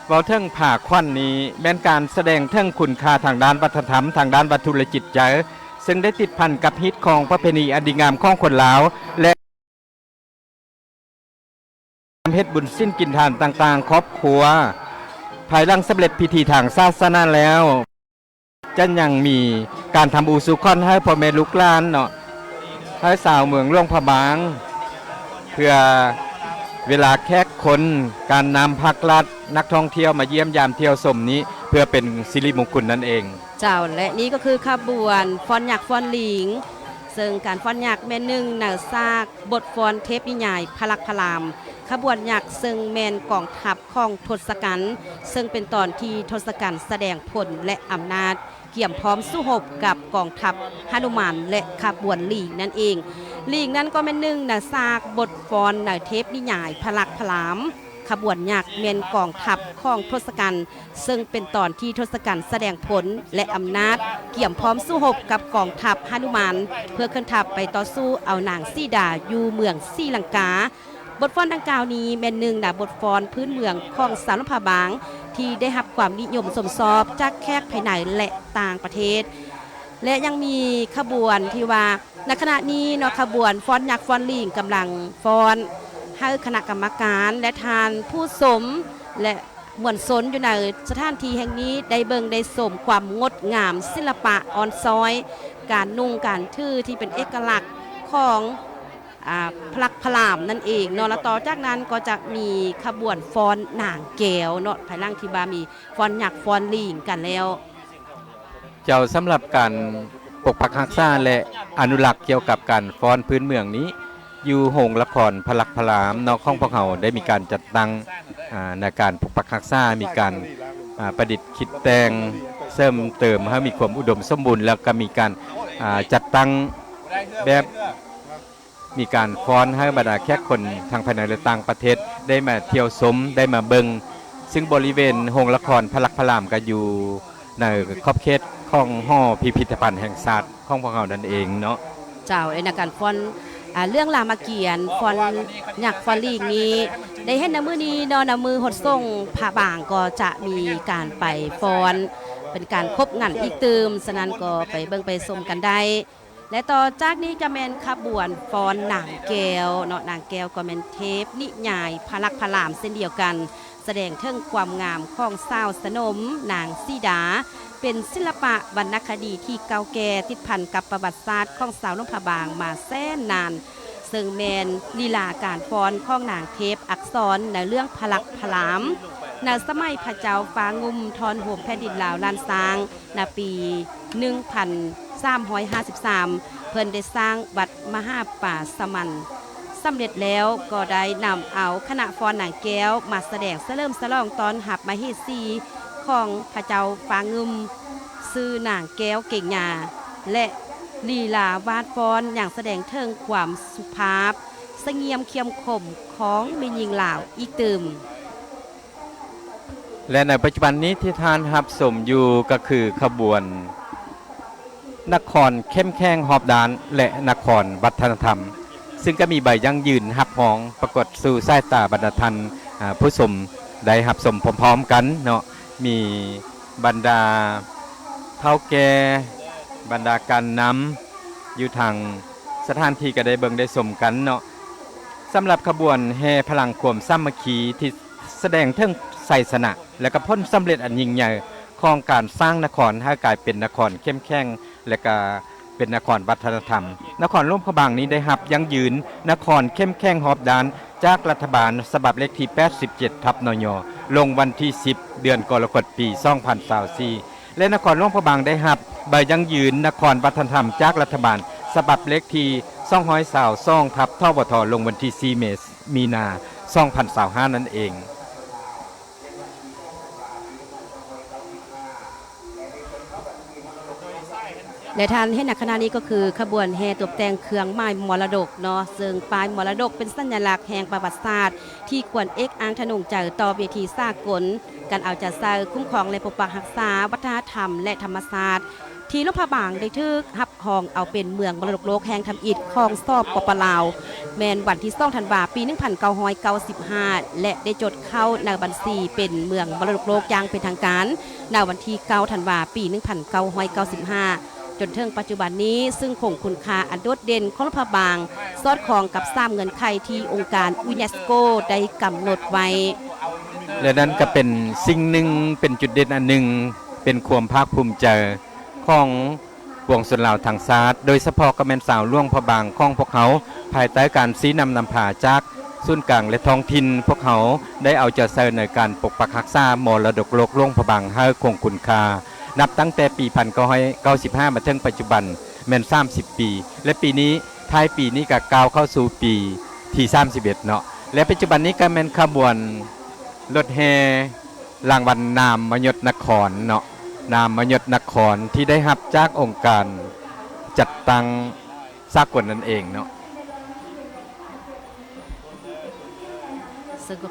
ເວົ້າເຖິງຜ້າຂວັນນີ້ ແມ່ນການສະແດງເຖິງຄຸນຄ່າທາງດ້ານວັດທະນະທຳ, ທາງດ້ານວັດຖຸ ແລະ ຈິດໃຈ, ເຊິ່ງໄດ້ຕິດພັນກັບຮີດຄອງປະເພນີອັນດີງາມຂອງຄົນລາວ ແລະ ເຮັດບຸນສິນກິນທານຕ່າງໆ ຄອບຄົວ. ພາຍຫຼັງສຳເລັດພິທີທາງສາສະໜາແລ້ວ ຈະຍັງມີການທຳບຸນສູ່ຂວັນໃຫ້ພໍ່ແມ່ລູກຫຼານເນາະ, ໃຫ້ຊາວເມືອງຫຼວງພະບາງ ເພື່ອເວລາແຂກຄົນ ການນຳພັກລັດ ນັກທ່ອງທ່ຽວມາຢ້ຽມຢາມທ່ຽວຊົມນີ້ ເພື່ອເປັນສິລິມຸງຄຸນນັ້ນເອງ. ເຈົ້າ ແລະ ນີ້ກໍຄືຂະບວນຟ້ອນຍັກຟ້ອນລີງ, ເຊິ່ງການຟ້ອນຍັກແມ່ນໜຶ່ງໃນຊາກບົດຟ້ອນເທບນິຍາຍພະລັກພະລາມ. ຂະບວນຍັກເຊິ່ງແມ່ນກອງທັບຂອງທົດສະກັນ, ເຊິ່ງເປັນຕອນທີ່ທົດສະກັນສະແດງຜົນ ແລະ ອຳນາດ ກຽມພ້ອມສູ້ຮົບກັບກອງທັບຫະນຸມານ ແລະ ຂະບວນລີງນັ້ນເອງ. ລີງນັ້ນກໍແມ່ນໜຶ່ງໃນຊາກບົດຟ້ອນໃນເທບນິຍາຍພະລັກພະລາມ. ຂະບວນຍັກແມ່ນກອງທັບຂອງທົດສະກັນ, ເຊິ່ງເປັນຕອນທີ່ທົດສະກັນສະແດງຜົນ ແລະ ອຳນາດ ກຽມພ້ອມສູ້ຮົບກັບກອງທັບຫະນຸມານ ເພື່ອເຄື່ອນທັບໄປຕໍ່ສູ້ເອົານາງສີດາຢູ່ເມືອງສີລັງກາ. ບົດຟ້ອນດັ່ງກ່າວນີ້ແມ່ນໜຶ່ງໃນບົດຟ້ອນພື້ນເມືອງຂອງຊາວຫຼວງພະບາງ ທີ່ໄດ້ຮັບຄວາມນິຍົມຊົມຊອບຈາກແຂກພາຍໃນ ແລະ ຕ່າງປະເທດ ແລະ ຍັງມີຂະບວນທີ່ວ່າ ໃນຂະນະນີ້ເນາະ ຂະບວນຟ້ອນຍັກຟ້ອນລີງກຳລັງຟ້ອນໃຫ້ຄະນະກຳມະການ ແລະ ທ່ານຜູ້ຊົມ ແລະ ມວນຊົນຢູ່ໃນສະຖານທີ່ແຫ່ງນີ້ ໄດ້ເບິ່ງໄດ້ຊົມຄວາມງົດງາມ ສິລະປະອ່ອນຊ້ອຍ ການນຸ່ງການຖືທີ່ເປັນເອກະລັກຂອງ ອ່າ ພະລັກພະລາມນັ້ນເອງເນາະ. ແລະ ຕໍ່ຈາກນັ້ນກໍຈະມີຂະບວນຟ້ອນນາງແກ້ວເນາະ ພາຍຫຼັງທີ່ວ່າມີຟ້ອນຍັກຟ້ອນລີງກັນແລ້ວ. ເຈົ້າ, ສຳລັບການປົກປັກຮັກສາ ແລະ ອະນຸລັກກ່ຽວກັບການຟ້ອນພື້ນເມືອງນີ້ ຢູ່ໂຮງລະຄອນພະລັກພະລາມເນາະ ຂອງພວກເຮົາໄດ້ມີການຈັດຕັ້ງ ອ່າ ໃນການປົກປັກຮັກສາ, ມີການ ອ່າ ປະດິດຄິດແຕ່ງ ເສີມເຕີມໃຫ້ມີຄວາມອຸດົມສົມບູນ ແລ້ວກໍມີການ ອ່າ ຈັດຕັ້ງແບບ ມີການຟ້ອນໃຫ້ບັນດາແຂກຄົນທັງພາຍໃນ ແລະ ຕ່າງປະເທດໄດ້ມາທ່ຽວຊົມ ໄດ້ມາເບິ່ງ, ຊຶ່ງບໍລິເວນໂຮງລະຄອນພະລັກພະລາມກໍຢູ່ໃນຂອບເຂດຂອງຫໍພິພິທະພັນແຫ່ງຊາດຂອງພວກເຮົານັ້ນເອງເນາະ. ເຈົ້າ, ໃນການຟ້ອນ ອ່າ ເລື່ອງລາມະກຽນຟ້ອນຍັກຟ້ອນລີກນີ້ ໄດ້ເຫັນໃນມື້ນີ້ເນາະ ໃນມື້ຫົດສົງພະບາງກໍຈະມີການໄປຟ້ອນ ເປັນການຄົບງັນອີກຕື່ມ. ສະນັ້ນກໍໄປເບິ່ງໄປຊົມກັນໄດ້. ແລະ ຕໍ່ຈາກນີ້ຈະແມ່ນຂະບວນຟ້ອນນາງແກ້ວເນາະ, ນາງແກ້ວກໍແມ່ນເທບນິຍາຍພະລັກພະລາມເຊັ່ນດຽວກັນ, ສະແດງເຖິງຄວາມງາມຂອງສາວສະໜົມນາງສີດາ, ເປັນສິລະປະວັນນະຄະດີທີ່ເກົ່າແກ່ ຕິດພັນກັບປະຫວັດສາດຂອງຊາວຫຼວງພະບາງມາແສນນານ, ເຊິ່ງແມ່ນລີລາການຟ້ອນຂອງນາງເທບອັກສອນໃນເລື່ອງພະລັກພະລາມ ໃນສະໄໝພະເຈົ້າຟ້າງຸ່ມຖອນໂຮມແຜ່ນດິນລາວລ້ານຊ້າງ ໃນປີໜຶ່ງພັນສາມຮ້ອຍຫ້າສິບສາມ ເພິ່ນໄດ້ສ້າງວັດມະຫາປາສະມັນສຳເລັດແລ້ວ, ກໍໄດ້ນຳເອົາຄະນະຟ້ອນນາງແກ້ວມາສະແດງສະເຫຼີມສະຫຼອງຕ້ອນຮັບມະເຫສີຂອງພະເຈົ້າຟ້າງຶມ ຊື່ນາງແກ້ວເກງຍາ ແລະ ລີລາວາດຟ້ອນຍັງສະແດງເຖິງຄວາມສຸພາບ ສະຫງຽມ ເຂັ້ມຂົມຂອງແມ່ຍິງລາວອີກຕື່ມ. ແລະ ໃນປັດຈຸບັນນີ້ທີ່ທ່ານຮັບຊົມຢູ່ກໍຄືຂະບວນນະຄອນເຂັ້ມແຂງຮອບດ້ານ ແລະ ນະຄອນວັດທະນະທຳ, ຊຶ່ງກໍມີໃບຢັ້ງຢືນຮັບຮອງປາກົດສູ່ສາຍຕາບັນດາທ່ານ ອາ ຜູ້ຊົມໄດ້ຮັບຊົມພ້ອມໆກັນເນາະ, ມີບັນດາເຖົ້າແກ່, ບັນດາການນຳຢູ່ທາງສະຖານທີ່ກໍໄດ້ເບິ່ງໄດ້ຊົມກັນເນາະ. ສຳລັບຂະບວນແຫ່ພະລັງຄວາມສາມັກຄີທີ່ ສະແດງເຖິງໄຊຊະນະ ແລະ ກະຜົນສຳເລັດອັນຍິ່ງໃຫຍ່ຂອງການສ້າງນະຄອນໃຫ້ກາຍເປັນນະຄອນເຂັ້ມແຂງ ແລະ ກະເປັນນະຄອນວັດທະນະທຳ. ນະຄອນຫຼວງພະບາງນີ້ໄດ້ຮັບຢັ້ງຢືນນະຄອນເຂັ້ມແຂງຮອບດ້ານຈາກລັດຖະບານ ສະບັບເລກທີແປດສິບເຈັດທັບ ນຍ ລົງວັນທີສິບ ເດືອນກໍລະກົດ ປີສອງພັນຊາວສີ່ ແລະ ນະຄອນຫຼວງພະບາງໄດ້ຮັບໃບຢັ້ງຢືນນະຄອນວັດທະນະທຳຈາກລັດຖະບານ ສະບັບເລກທີສອງຮ້ອຍຊາວສອງທັບ ທວທ ລົງວັນທີສີ່ ເມ ມີນາ ສອງພັນຊາວຫ້າ ນັ້ນເອງ. ແລະ ທ່ານເຫັນໃນຂະນະນີ້ກໍຄືຂະບວນແຫ່ຕົບແຕ່ງເຄື່ອງໝາຍມໍລະດົກເນາະ, ເຊິ່ງປ້າຍມໍລະດົກເປັນສັນຍະລັກແຫ່ງປະຫວັດສາດ ທີ່ຄວນເອກອ້າງທະນົງໃຈຕໍ່ເວທີສາກົນ ການເອົາໃຈໃສ່ຄຸ້ມຄອງ ແລະ ປົກປັກຮັກສາວັດທະນະທຳ ແລະ ທຳມະຊາດ ທີ່ຫຼວງພະບາງໄດ້ຖືກຮັບຮອງເອົາເປັນເມືອງມໍລະດົກໂລກແຫ່ງທຳອິດຂອງ ສປປ ລາວ ແມ່ນວັນທີສອງ ທັນວາ ປີໜຶ່ງພັນເກົ້າຮ້ອຍເກົ້າສິບຫ້າ ແລະ ໄດ້ຈົດເຂົ້າໃນບັນຊີເປັນເມືອງມໍລະດົກໂລກຢ່າງເປັນທາງການ ໃນວັນທີເກົ້າ ທັນວາ ປີໜຶ່ງພັນເກົ້າຮ້ອຍເກົ້າສິບຫ້າ ຈົນເຖິງປັດຈຸບັນນີ້, ຊຶ່ງຄົງຄຸນຄ່າອັນໂດດເດັ່ນຂອງຫຼວງພະບາງ ສອດຄ່ອງກັບສາມເງື່ອນໄຂທີ່ອົງການຢູເນສໂກໄດ້ກຳນົດໄວ້. ແລະ ນັ້ນກໍເປັນສິ່ງໜຶ່ງ, ເປັນຈຸດເດັ່ນອັນໜຶ່ງ, ເປັນຄວາມພາກພູມໃຈຂອງປວງຊົນລາວທັງຊາດ, ໂດຍສະເພາະກໍແມ່ນຊາວຫຼວງພະບາງຂອງພວກເຮົາ, ພາຍໃຕ້ການຊີ້ນຳນຳພາຈາກ ສູນກາງ ແລະ ທ້ອງຖິ່ນ, ພວກເຮົາໄດ້ເອົາໃຈໃສ່ໃນການປົກປັກຮັກສາມໍລະດົກໂລກຫຼວງພະບາງໃຫ້ຄົງຄຸນຄ່າ ນັບຕັ້ງແຕ່ປີໜຶ່ງພັນເກົ້າຮ້ອຍເກົ້າສິບຫ້າ ມາເຖິງປັດຈຸບັນແມ່ນສາມສິບປີ ແລະ ປີນີ້ ທ້າຍປີນີ້ກໍກ້າວເຂົ້າສູ່ປີທີສາມສິບເອັດເນາະ ແລະ ປັດຈຸບັນນີ້ກໍແມ່ນຂະບວນລົດແຫ່ ລາງວັນນາມມະຍົດນະຄອນເນາະ, ນາມມະຍົດນະຄອນທີ່ໄດ້ຮັບຈາກອົງການຈັດຕັ້ງສາກົນນັ້ນເອງເນາະ. ເຊິ່ງກໍ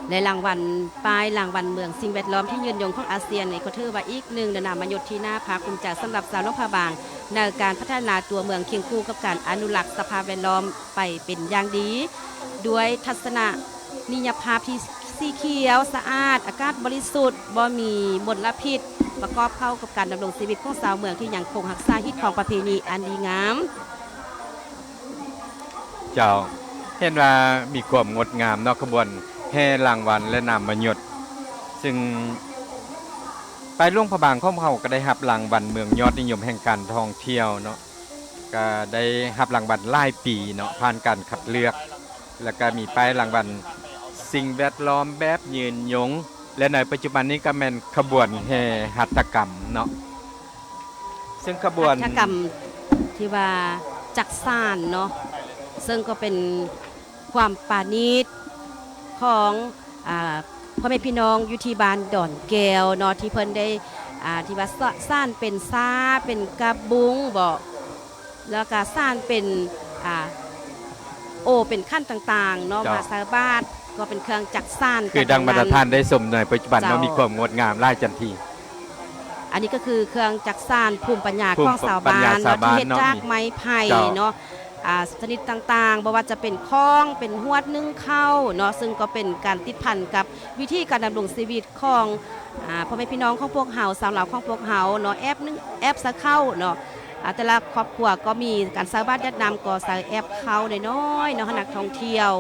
ແລະ ລາງວັນ ປ້າຍລາງວັນເມືອງສິ່ງແວດລ້ອມທີ່ຍືນຍົງຂອງອາຊຽນນີ້ ກໍຖືວ່າອີກໜຶ່ງໃນນາມມະຍົດທີ່ໜ້າພາກພູມໃຈສຳລັບຊາວຫຼວງພະບາງ ໃນການພັດທະນາຕົວເມືອງຄຽງຄູ່ກັບການອະນຸລັກສະພາບແວດລ້ອມໄປເປັນຢ່າງດີ ດ້ວຍທັດສະນະ ນິຍະພາບທີ່ສີຂຽວສະອາດ, ອາກາດບໍລິສຸດ, ບໍ່ມີມົນລະພິດ, ປະກອບເຂົ້າກັບການດຳລົງຊີວິດຂອງຊາວເມືອງທີ່ຍັງຄົງຮັກສາຮີດຄອງປະເພນີອັນດີງາມ. ເຈົ້າ, ເຫັນວ່າມີຄວາມງົດງາມເນາະ, ຂະບວນແຫ່ລາງວັນ ແລະ ນາມມະຍົດ, ຊຶ່ງປ້າຍຫຼວງພະບາງຂອງເຮົາກໍໄດ້ຮັບລາງວັນເມືອງຍອດນິຍົມແຫ່ງການທ່ອງທ່ຽວເນາະ. ກະໄດ້ຮັບລາງວັນຫຼາຍປີເນາະ, ຜ່ານການຄັດເລືອກ ແລ້ວກະມີປ້າຍລາງວັນສິ່ງແວດລ້ອມແບບຍືນຍົງ ແລະ ໃນປັດຈຸບັນນີ້ກະແມ່ນຂະບວນແຫ່ຫັດຖະກຳເນາະ, ເຊິ່ງຂະບວນ ຫັດຖະກຳທີ່ວ່າຈັກສານເນາະ, ເຊິ່ງກໍເປັນຄວາມປານີດຂອງ ອ່າ ພໍ່ແມ່ພີ່ນ້ອງຢູ່ທີ່ບ້ານດອນແກ້ວເນາະ ທີ່ເພິ່ນໄດ້ ອ່າ ທີ່ວ່າສະ ສານເປັນຊາ ເປັນກະບຸງບໍ ແລ້ວກະສານເປັນ ອ່າ ໂອ ເປັນຂັນຕ່າງໆເນາະ ເຈົ້າ ມາໃສ່ບາດ ກໍເປັນເຄື່ອງຈັກສານ ຄືດັ່ງບັນດາທ່ານໄດ້ຊົມໃນປັດຈຸບັນເນາະ ເຈົ້າ ມີຄວາມງົດງາມຫຼາຍຈັນທີ. ອັນນີ້ກໍຄືເຄື່ອງຈັກສານພູມປັນຍາຂອງຊາວບ້ານເນາະ ທີ່ເຮັດຈາກໄມ້ໄຜ່ເນາະ. ອ່າ ຊະນິດຕ່າງໆ ບໍ່ວ່າຈະເປັນຄ້ອງ ເປັນຫວດໜຶ້ງເຂົ້າເນາະ ຊຶ່ງກໍເປັນການຕິດພັນກັບວິທີການດຳລົງຊີວິດຂອງ ອ່າ ພໍ່ແມ່ພີ່ນ້ອງຂອງພວກເຮົາ ຊາວລາວຂອງພວກເຮົາເນາະ ແອບໜຶ້ງ ແອບຊະເຂົ້າເນາະ ອ່າ ແຕ່ລະຄອບຄົວກໍມີການໃຊ້ບາດຢາດນ້ຳ ກໍໃຊ້ແອບເຂົ້ານ້ອຍໆເນາະ ໃຫ້ນັກທ່ອງທ່ຽວ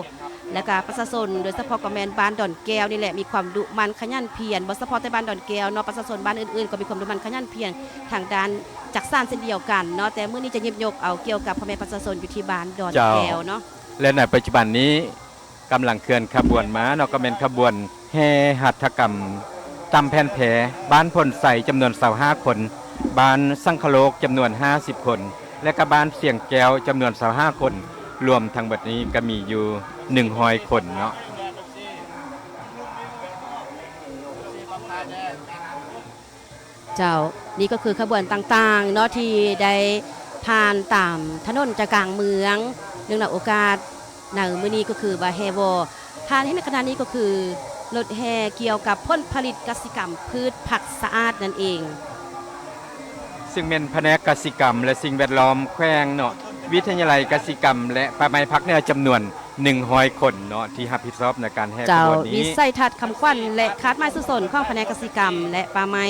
ແລະກະປະຊາຊົນ ໂດຍສະເພາະກໍແມ່ນບ້ານດອນແກ້ວນີ້ແຫຼະ ມີຄວາມດຸໝັ່ນຂະຫຍັນພຽນ ບໍ່ສະເພາະແຕ່ບ້ານດອນແກ້ວເນາະ ປະຊາຊົນບ້ານອື່ນໆກໍມີຄວາມດຸໝັ່ນຂະຫຍັນພຽນທາງດ້ານຈັກສານເຊັ່ນດຽວກັນເນາະ ແຕ່ມື້ນີ້ຈະຫຍິບຍົກເອົາກ່ຽວກັບພໍ່ແມ່ປະຊາຊົນຢູ່ທີ່ບ້ານດອນແກ້ວເນາະ. ເຈົ້າ ແລະໃນປັດຈຸບັນນີ້ກຳລັງເຄື່ອນຂະບວນມາເນາະ ກໍແມ່ນຂະບວນແຫ່ຫັດຖະກຳ ຕຳແຜ່ນແພ ບ້ານໂພນໄຊ ຈຳນວນຊາວຫ້າຄົນ, ບ້ານສັງຄະໂລກ ຈຳນວນຫ້າສິບຄົນ ແລະກະບ້ານສຽງແກ້ວ ຈຳນວນຊາວຫ້າຄົນ, ລວມທັງເບິດນີ້ກະມີຢູ່ໜຶ່ງຮ້ອຍຄົນເນາະ. ເຈົ້າ ນີ້ກໍຄືຂະບວນຕ່າງໆເນາະ ທີ່ໄດ້ຜ່ານຕາມຖະໜົນໃຈກາງເມືອງ ເນື່ອງໃນໂອກາດໃນມື້ນີ້ກໍຄືວ່າແຫ່ວໍ ທ່ານເຫັນໃນຂະນະນີ້ກໍຄືລົດແຫ່ກ່ຽວກັບຜົນຜະລິດກະສິກຳພືດຜັກສະອາດນັ້ນເອງ ຊຶ່ງແມ່ນພະແນກກະສິກຳ ແລະ ສິ່ງແວດລ້ອມແຂວງເນາະ ວິທະຍາໄລກະສິກຳ ແລະ ປ່າໄມ້ພາກເໜືອ ຈຳນວນໜຶ່ງຮ້ອຍຄົນເນາະ ທີ່ຮັບຜິດຊອບໃນການແຫ່ຂະບວນນີ້. ເຈົ້າ ວິໄສທັດຄຳຂວັນ ແລະ ຄາດໝາຍສູ້ຊົນຂອງພະແນກກະສິກຳ ແລະ ປ່າໄມ້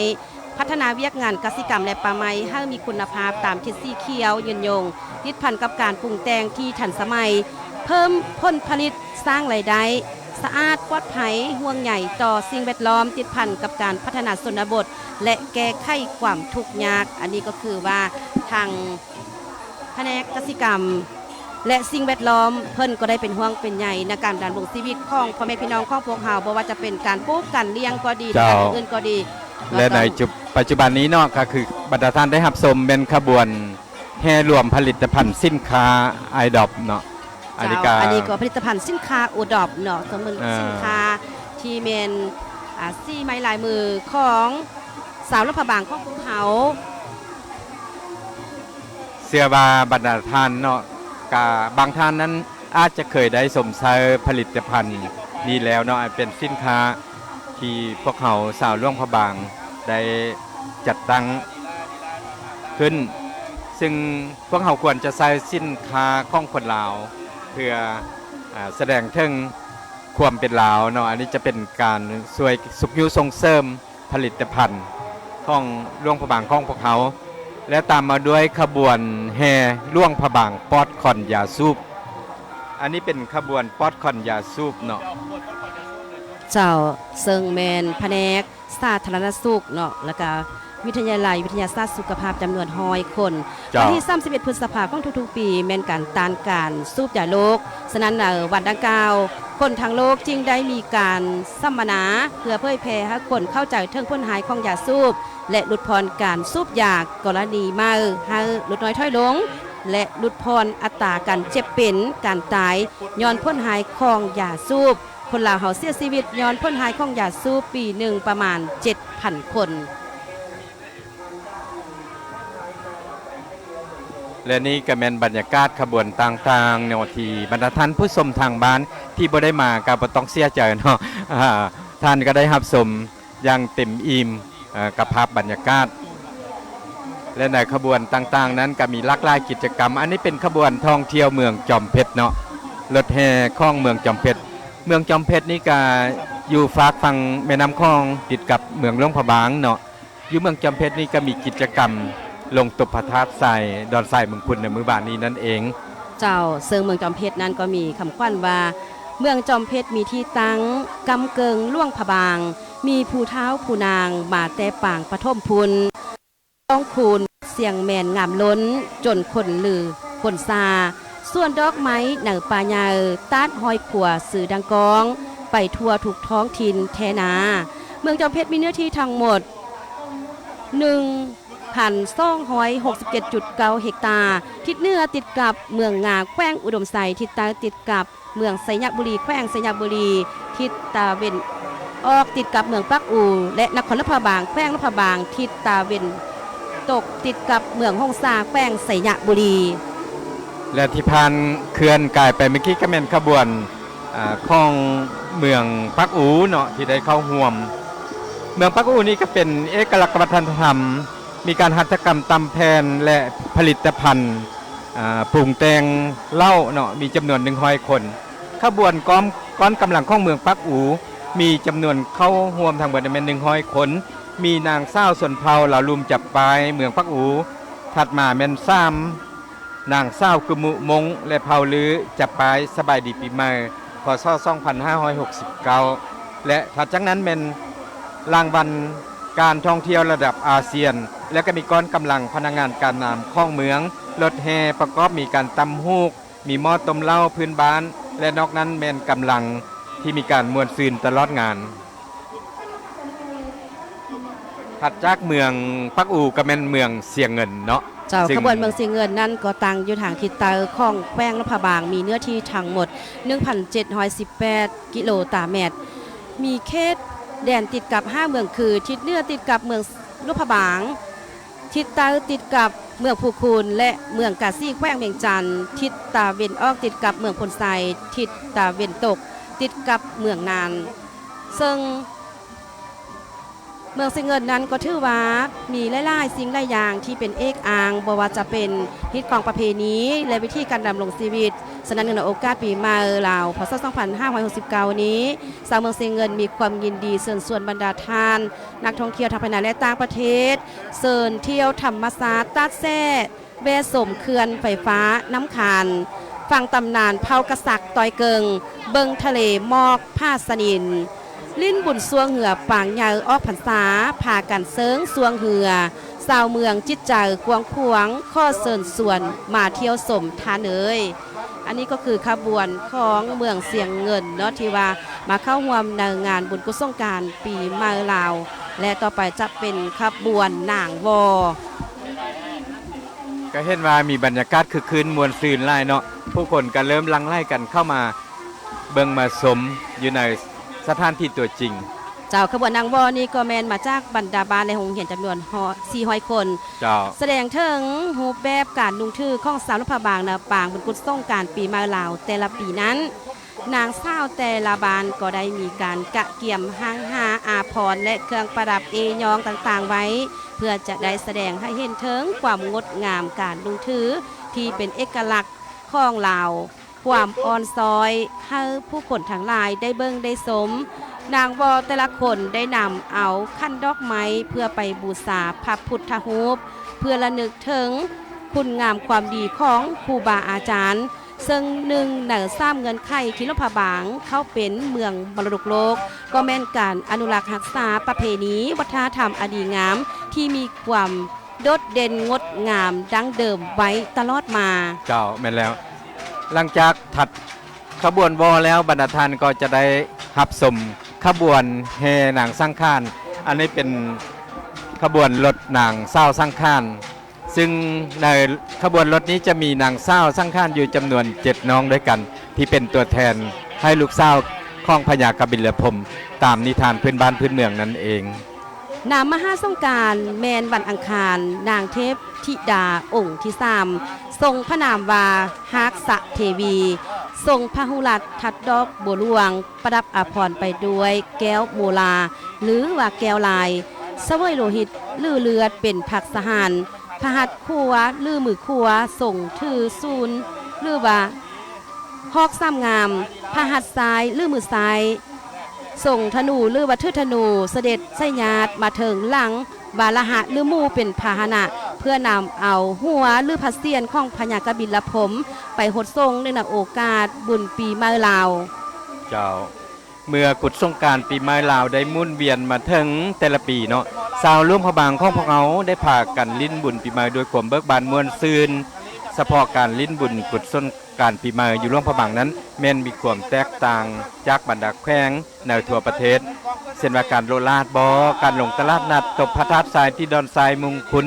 ພັດທະນາວຽກງານກະສິກຳ ແລະ ປ່າໄມ້ໃຫ້ມີຄຸນນະພາບຕາມທິດສີຂຽວຍືນຍົງ ຕິດພັນກັບການປຸງແຕ່ງທີ່ທັນສະໄໝ, ເພີ່ມຜົນຜະລິດ, ສ້າງລາຍໄດ້, ສະອາດ, ປອດໄພ, ຫ່ວງໃຍຕໍ່ສິ່ງແວດລ້ອມ, ຕິດພັນກັບການພັດທະນາຊົນນະບົດ ແລະ ແກ້ໄຂຄວາມທຸກຍາກ. ອັນນີ້ກໍຄືວ່າທາງ ພະແນກກະສິກຳ ແລະ ສິ່ງແວດລ້ອມ ເພິ່ນກໍໄດ້ເປັນຫ່ວງເປັນໃຍໃນການດຳລົງຊີວິດຂອງພໍ່ແມ່ພີ່ນ້ອງຂອງພວກເຮົາ ບໍ່ວ່າຈະເປັນການປູກການລ້ຽງກໍດີ ເຈົ້າ ແລະ ການອື່ນໆກໍດີ ແລະ ໃນ ເນາະ ເຈົ້າ ປັດຈຸບັນນີ້ເນາະ ກໍຄືບັນດາທ່ານໄດ້ຮັບຊົມແມ່ນຂະບວນແຫ່ລວມຜະລິດຕະພັນສິນຄ້າ Idop ເນາະ ອັນນີ້ ເຈົ້າ ກໍ ອັນນີ້ກໍຜະລິດຕະພັນສິນຄ້າ Idop ເນາະ ເຊິ່ງເປັນ ອ່າ ສິນຄ້າທີ່ແມ່ນ ອ່າ ສີໄມ້ລາຍມືຂອງຊາວຫຼວງພະບາງຂອງພວກເຮົາ. ເຊື່ອວ່າບັນດາທ່ານເນາະ ກະບາງທ່ານນັ້ນອາດຈະເຄີຍໄດ້ຊົມໃຊ້ຜະລິດຕະພັນນີ້ແລ້ວເນາະ ອັນເປັນສິນຄ້າທີ່ພວກເຮົາຊາວຫຼວງພະບາງໄດ້ຈັດຕັ້ງຂຶ້ນ ຊຶ່ງພວກເຮົາຄວນຈະໃຊ້ສິນຄ້າຂອງຄົນລາວ ເພື່ອ ອາ ສະແດງເຖິງຄວາມເປັນລາວເນາະ ອັນນີ້ຈະເປັນການຊ່ວຍຊຸກຍູ້ສົ່ງເສີມ ຜະລິດຕະພັນຂອງຫຼວງພະບາງຂອງພວກເຮົາ ແລະ ຕາມມາດ້ວຍຂະບວນແຫ່ຫຼວງພະບາງປອດຄວັນຢາສູບ. ອັນນີ້ເປັນຂະບວນປອດຄວັນຢາສູບເນາະ. ເຈົ້າ ເຊິ່ງແມ່ນພະແນກສາທາລະນະສຸກເນາະ ແລ້ວກະວິທະຍາໄລວິທະຍາສາດສຸຂະພາບຈຳນວນຮ້ອຍຄົນ. ເຈົ້າ ວັນທີສາມສິບເອັດ ພຶດສະພາຂອງທຸກໆປີ ແມ່ນການຕ້ານການສູບຢາໂລກ. ສະນັ້ນ ໃນວັນດັ່ງກ່າວ ຄົນທັງໂລກຈຶ່ງໄດ້ມີການສຳມະນາ ເພື່ອເຜີຍແຜ່ໃຫ້ຄົນເຂົ້າໃຈເຖິງຜົນຮ້າຍຂອງຢາສູບ ແລະ ຫຼຸດຜ່ອນການສູບຢາກໍລະນີໃໝ່ ໃຫ້ຫຼຸດນ້ອຍຖອຍລົງ ແລະ ຫຼຸດຜ່ອນອັດຕາການເຈັບເປັນ, ການຕາຍຍ້ອນຜົນຮ້າຍຂອງຢາສູບ. ຄົນລາວເຮົາເສຍຊີວິດຍ້ອນຜົນຮ້າຍຂອງຢາສູບປີໜຶ່ງປະມານເຈັດພັນຄົນ. ແລະ ນີ້ກໍແມ່ນບັນຍາກາດຂະບວນຕ່າງໆເນາະ ທີ່ບັນດາທ່ານຜູ້ຊົມທາງບ້ານທີ່ບໍ່ໄດ້ມາກໍບໍ່ຕ້ອງເສຍໃຈເນາະ ອາ ທ່ານກໍໄດ້ຮັບຊົມຢ່າງເຕັມອີ່ມ ເອີ ກັບພາບບັນຍາກາດ ແລະ ໃນຂະບວນຕ່າງໆນັ້ນກໍມີຫຼາກຫຼາຍກິດຈະກຳ. ອັນນີ້ເປັນຂະບວນທ່ອງທ່ຽວເມືອງຈອມເພັດເນາະ ລົດແຫ່ຂອງເມືອງຈອມເພັດ. ເມືອງຈອມເພັດນີ້ກໍຢູ່ຟາກຝັ່ງແມ່ນ້ຳຂອງ ຕິດກັບເມືອງຫຼວງພະບາງເນາະ. ຢູ່ເມືອງຈອມເພັດນີ້ກໍມີກິດຈະກຳລົງຕົບພະທາດຊາຍ ດອນຊາຍເມືອງພຸນໃນມື້ວານນີ້ນັ້ນເອງ. ເຈົ້າ ເຊິ່ງເມືອງຈອມເພັດນັ້ນກໍມີຄຳຂວັນວ່າ ເມືອງຈອມເພັດມີທີ່ຕັ້ງກ້ຳເກິ່ງຫຼວງພະບາງ, ມີຜູ້ທ້າວຜູ້ນາງມາແຕ່ປາງປະຖົມພຸນ, ຕ້ອງຄູນສຽງແມ່ນງາມລົ້ນ ຈົນຄົນລືຄົນຊາ, ສວນດອກໄມ້ໃນປ່າໃຫຍ່ ຕາດຮ້ອຍຂົວຊື່ດັງກ້ອງ ໄປທົ່ວທຸກທ້ອງຖິ່ນແທ້ນາ. ເມືອງຈອມເພັດມີເນື້ອທີ່ທັງໝົດ ໜຶ່ງພັນສອງຮ້ອຍຫົກສິບເຈັດຈຸດເກົ້າເຮັກຕາ, ທິດເໜືອຕິດກັບເມືອງງາ ແຂວງອຸດົມໄຊ, ທິດໃຕ້ຕິດກັບເມືອງໄຊຍະບູລີ ແຂວງໄຊຍະບູລີ, ທິດຕາເວັນອອກຕິດກັບເມືອງປາກອູ ແລະ ນະຄອນຫຼວງພະບາງ ແຂວງຫຼວງພະບາງ, ທິດຕາເວັນຕົກຕິດກັບເມືອງຫົງສາ ແຂວງໄຊຍະບູລີ. ແລະ ທີ່ຜ່ານເຄື່ອນກາຍໄປເມື່ອກີ້ກໍແມ່ນຂະບວນ ອາ ຂອງເມືອງປາກອູເນາະ ທີ່ໄດ້ເຂົ້າຮ່ວມ. ເມືອງປາກອູນີ້ກໍເປັນເອກະລັກວັດທະນະທຳ, ມີການຫັດຖະກຳຕຳແຜ່ນ ແລະ ຜະລິດຕະພັນ ອາ ປຸງແຕ່ງເຫຼົ້າເນາະ ມີຈຳນວນໜຶ່ງຮ້ອຍຄົນ. ຂະບວນກ້ອມ ກ້ອນກຳລັງຂອງເມືອງປາກອູ ມີຈຳນວນເຂົ້າຮ່ວມທັງເບິດແມ່ນໜຶ່ງຮ້ອຍຄົນ. ມີນາງສາວຊົນເຜົ່າລາວລຸ່ມຈັບປ້າຍເມືອງປາກອູ, ຖັດມາແມ່ນສາມ ນາງສາວກຶມມຸມົ້ງ ແລະ ເຜົ່າລືຈັບປ້າຍສະບາຍດີປີໃໝ່ ພ.ສ. ສອງພັນຫ້າຮ້ອຍຫົກສິບເກົ້າ ແລະ ຖັດຈາກນັ້ນແມ່ນລາງວັນການທ່ອງທ່ຽວລະດັບອາຊຽນ ແລະ ກໍມີກ້ອນກຳລັງພະນັກງານການນຳຂອງເມືອງ, ລົດແຫ່ປະກອບມີການຕ່ຳຫູກ, ມີໝໍ້ຕົ້ມເຫຼົ້າພື້ນບ້ານ ແລະ ນອກນັ້ນແມ່ນກຳລັງທີ່ມີການມ່ວນຊື່ນຕະຫຼອດງານ. ຖັດຈາກເມືອງປາກອູກໍແມ່ນເມືອງຊຽງເງິນເນາະ. ເຈົ້າ, ຊຶ່ງຂະບວນເມືອງຊຽງເງິນນັ້ນກໍຕັ້ງຢູ່ທາງທິດໃຕ້ຂອງແຂວງຫຼວງພະບາງ, ມີເນື້ອທີ່ທັງໝົດໜຶ່ງພັນເຈັດຮ້ອຍສິບແປດກິໂລຕາແມັດ, ມີເຂດແດນຕິດກັບຫ້າເມືອງຄື ທິດເໜືອຕິດກັບເມືອງຫຼວງພະບາງ, ທິດໃຕ້ຕິດກັບເມືອງພູຄູນ ແລະ ເມືອງກາສີ ແຂວງວຽງຈັນ, ທິດຕາເວັນອອກຕິດກັບເມືອງໂພນໄຊ, ທິດຕາເວັນຕົກຕິດກັບເມືອງນານ. ເຊິ່ງເມືອງຊຽງເງິນນັ້ນກໍຖືວ່າມີຫຼາຍໆສິ່ງຫຼາຍຢ່າງທີ່ເປັນເອກອ້າງ, ບໍ່ວ່າຈະເປັນຮີດຄອງປະເພນີ ແລະ ວິທີການດຳລົງຊີວິດ. ສະນັ້ນ ເນື່ອງໃນໂອກາດປີໃໝ່ລາວ ພ.ສ. ສອງພັນຫ້າຮ້ອຍຫົກສິບເກົ້ານີ້, ຊາວເມືອງຊຽງເງິນມີຄວາມຍິນດີເຊີນຊວນບັນດາທ່ານ ນັກທ່ອງທ່ຽວທັງພາຍໃນ ແລະ ຕ່າງປະເທດ ເຊີນທ່ຽວທຳມະຊາດຕາດແຊ້, ແວ່ຊົມເຂື່ອນໄຟຟ້ານ້ຳຄານ, ຟັງຕຳນານເຜົ່າກະສັກຕ້ອຍເກິ່ງ, ເບິ່ງທະເລໝອກຜາສະໜິນ, ຫຼິ້ນບຸນຊ່ວງເຮືອປາງໃຫຍ່ອອກພັນສາ, ພາກັນເຊີງຊ່ວງເຮືອ, ຊາວເມືອງຈິດໃຈກວ້າງຂວາງ, ຂໍເຊີນຊວນມາທ່ຽວຊົມທ່ານເອີຍ. ອັນນີ້ກໍຄືຂະບວນຂອງເມືອງຊຽງເງິນເນາະ ທີ່ວ່າມາເຂົ້າຮ່ວມໃນງານບຸນກຸດສົງການປີໃໝ່ລາວ ແລະ ຕໍ່ໄປຈະເປັນຂະບວນນາງວໍ. ກໍເຫັນວ່າມີບັນຍາກາດຄຶກຄື້ນມ່ວນຊື່ນຫຼາຍເນາະ, ຜູ້ຄົນກໍເລີ່ມຫຼັ່ງໄຫຼກັນເຂົ້າມາເບິ່ງມາຊົມຢູ່ໃນສະຖານທີ່ຕົວຈິງ. ເຈົ້າ, ຂະບວນນາງວໍນີ້ກໍແມ່ນມາຈາກບັນດາບ້ານ ແລະ ໂຮງຮຽນຈຳນວນຮ້ອຍ ສີ່ຮ້ອຍຄົນ. ເຈົ້າ. ສະແດງເຖິງຮູບແບບການນຸ່ງຖືຂອງຊາວຫຼວງພະບາງໃນປາງບຸນກຸດສົງການປີໃໝ່ລາວແຕ່ລະປີນັ້ນ. ນາງສາວແຕ່ລະບ້ານກໍໄດ້ມີການກະກຽມຮ່າງຫາອາພອນ ແລະ ເຄື່ອງປະດັບເອ້ຍ້ອງຕ່າງໆໄວ້ ເພື່ອຈະໄດ້ສະແດງໃຫ້ເຫັນເຖິງຄວາມງົດງາມການນຸ່ງຖືທີ່ເປັນເອກະລັກຂອງລາວ, ຄວາມອ່ອນຊ້ອຍໃຫ້ຜູ້ຄົນທັງຫຼາຍໄດ້ເບິ່ງໄດ້ຊົມ. ນາງວໍແຕ່ລະຄົນໄດ້ນຳເອົາຂັນດອກໄມ້ເພື່ອໄປບູຊາພະພຸດທະຮູບ ເພື່ອລະນຶກເຖິງຄຸນງາມຄວາມດີຂອງຄູບາອາຈານ, ເຊິ່ງໜຶ່ງໃນສາມເງື່ອນໄຂທີ່ຫຼວງພະບາງເຂົ້າເປັນເມືອງມໍລະດົກໂລກ ກໍແມ່ນການອະນຸລັກຮັກສາປະເພນີວັດທະນະທຳອັນດີງາມທີ່ມີຄວາມໂດດເດັ່ນງົດງາມດັ້ງເດີມໄວ້ຕະຫຼອດມາ. ເຈົ້າ, ແມ່ນແລ້ວ. ຫຼັງຈາກຖັດຂະບວນວໍແລ້ວ, ບັນດາທ່ານກໍຈະໄດ້ຮັບຊົມຂະບວນແຫ່ນາງສັງຂານ. ອັນນີ້ເປັນຂະບວນລົດນາງສາວສັງຂານ. ຊຶ່ງໃນຂະບວນລົດນີ້ຈະມີນາງສາວສັງຂານຢູ່ຈຳນວນເຈັດນ້ອງດ້ວຍກັນ ທີ່ເປັນຕົວແທນໃຫ້ລູກສາວຂອງພະຍາກະບິນລະພົມ ຕາມນິທານພື້ນບ້ານພື້ນເມືອງນັ້ນເອງ. ນາມມະຫາສົງການແມ່ນວັນອັງຄານ, ນາງເທບທິດາອົງທີສາມ ຊົງພະນາມວ່າຮາກສະເທວີ, ຊົງພະຫຸລັດທັດດອກບົວຫຼວງ, ປະດັບອາພອນໄປດ້ວຍແກ້ວໂມລາ ຫຼືວ່າແກ້ວລາຍ, ສະເຫວີຍໂລຫິດ ຫຼືເລືອດເປັນພັກສະຫານ, ພະຫັດຂວາ ຫຼືມືຂວາ ຊົງຖືສູນ ຫຼືວ່າຫອກສາມງ່າມ, ພະຫັດຊ້າຍ ຫຼືມືຊ້າຍ ຊົງທະນູ ຫຼືວ່າຖືທະນູ, ສະເດັດສາຍຍາດມາເທິງຫຼັງວາລະຫະ ຫຼືໝູເປັນພາຫະນະ ເພື່ອນຳເອົາຫົວ ຫຼືພະຊຽນຂອງພະຍາກະບິນລະພົມໄປຫົດສົງເນື່ອງໃນໂອກາດບຸນປີໃໝ່ລາວ. ເຈົ້າ. ເມື່ອກຸດສົງການປີໃໝ່ລາວໄດ້ໝູນວຽນມາເຖິງແຕ່ລະປີເນາະ, ຊາວຫຼວງພະບາງຂອງພວກເຮົາໄດ້ພາກັນຫຼິ້ນບຸນປີໃໝ່ດ້ວຍຄວາມເບີກບານມ່ວນຊື່ນ. ສະເພາະການຫຼິ້ນບຸນກຸດສົງການປີໃໝ່ຢູ່ຫຼວງພະບາງນັ້ນ ແມ່ນມີຄວາມແຕກຕ່າງຈາກບັນດາແຂວງໃນທົ່ວປະເທດ, ເຊັ່ນວ່າການໂລະລາດບໍ, ການລົງຕະຫຼາດນັດ, ຕົບພະທາດຊາຍ, ຕີດອນຊາຍ, ມຸງຄຸນ,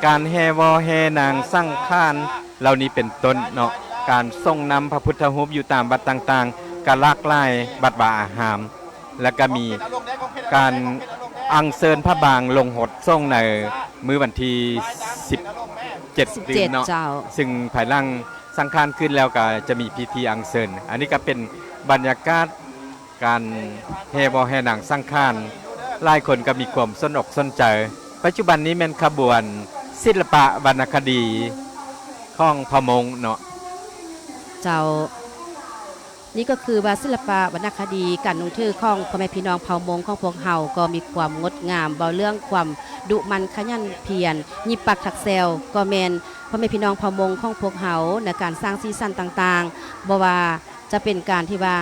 ການແຫ່ວໍແຫ່ນາງສັງຂານ ເຫຼົ່ານີ້ເປັນຕົ້ນເນາະ, ການສົ່ງນຳພະພຸດທະຮູບຢູ່ຕາມວັດຕ່າງໆ ກໍຫຼາກຫຼາຍວັດວາອາຮາມ, ແລະ ກໍມີການອັນເຊີນພະບາງລົງຫົດສົງໃນມື້ວັນທີສິບເຈັດຕື່ມເນາະ, ເຈົ້າ. ຊຶ່ງພາຍຫຼັງສັງຂານຂຶ້ນແລ້ວກໍຈະມີພິທີອັນເຊີນ. ອັນນີ້ກໍເປັນບັນຍາກາດ ການແຫ່ບໍ່ແຫ່ນາງສັງຂານ, ຫຼາຍຄົນກໍມີຄວາມສົນອົກສົນໃຈ. ປັດຈຸບັນນີ້ແມ່ນຂະບວນສິລະປະວັນນະຄະດີ ຂອງເຜົ່າມົ້ງເນາະ. ເຈົ້າ. ນີ້ກໍຄືວ່າສິລະປະວັນນະຄະດີການນຸ່ງຖືຂອງພໍ່ແມ່ພີ່ນ້ອງເຜົ່າມົ້ງຂອງພວກເຮົາ ກໍມີຄວາມງົດງາມ ເວົ້າເລື່ອງຄວາມດຸໝັ່ນຂະຫຍັນພຽນ ຍິບປາກຖັກແຊວ ກໍແມ່ນພໍ່ແມ່ພີ່ນ້ອງເຜົ່າມົ້ງຂອງພວກເຮົາ ໃນການສ້າງສີສັນຕ່າງໆ ບໍ່ວ່າຈະເປັນການທີ່ວ່າ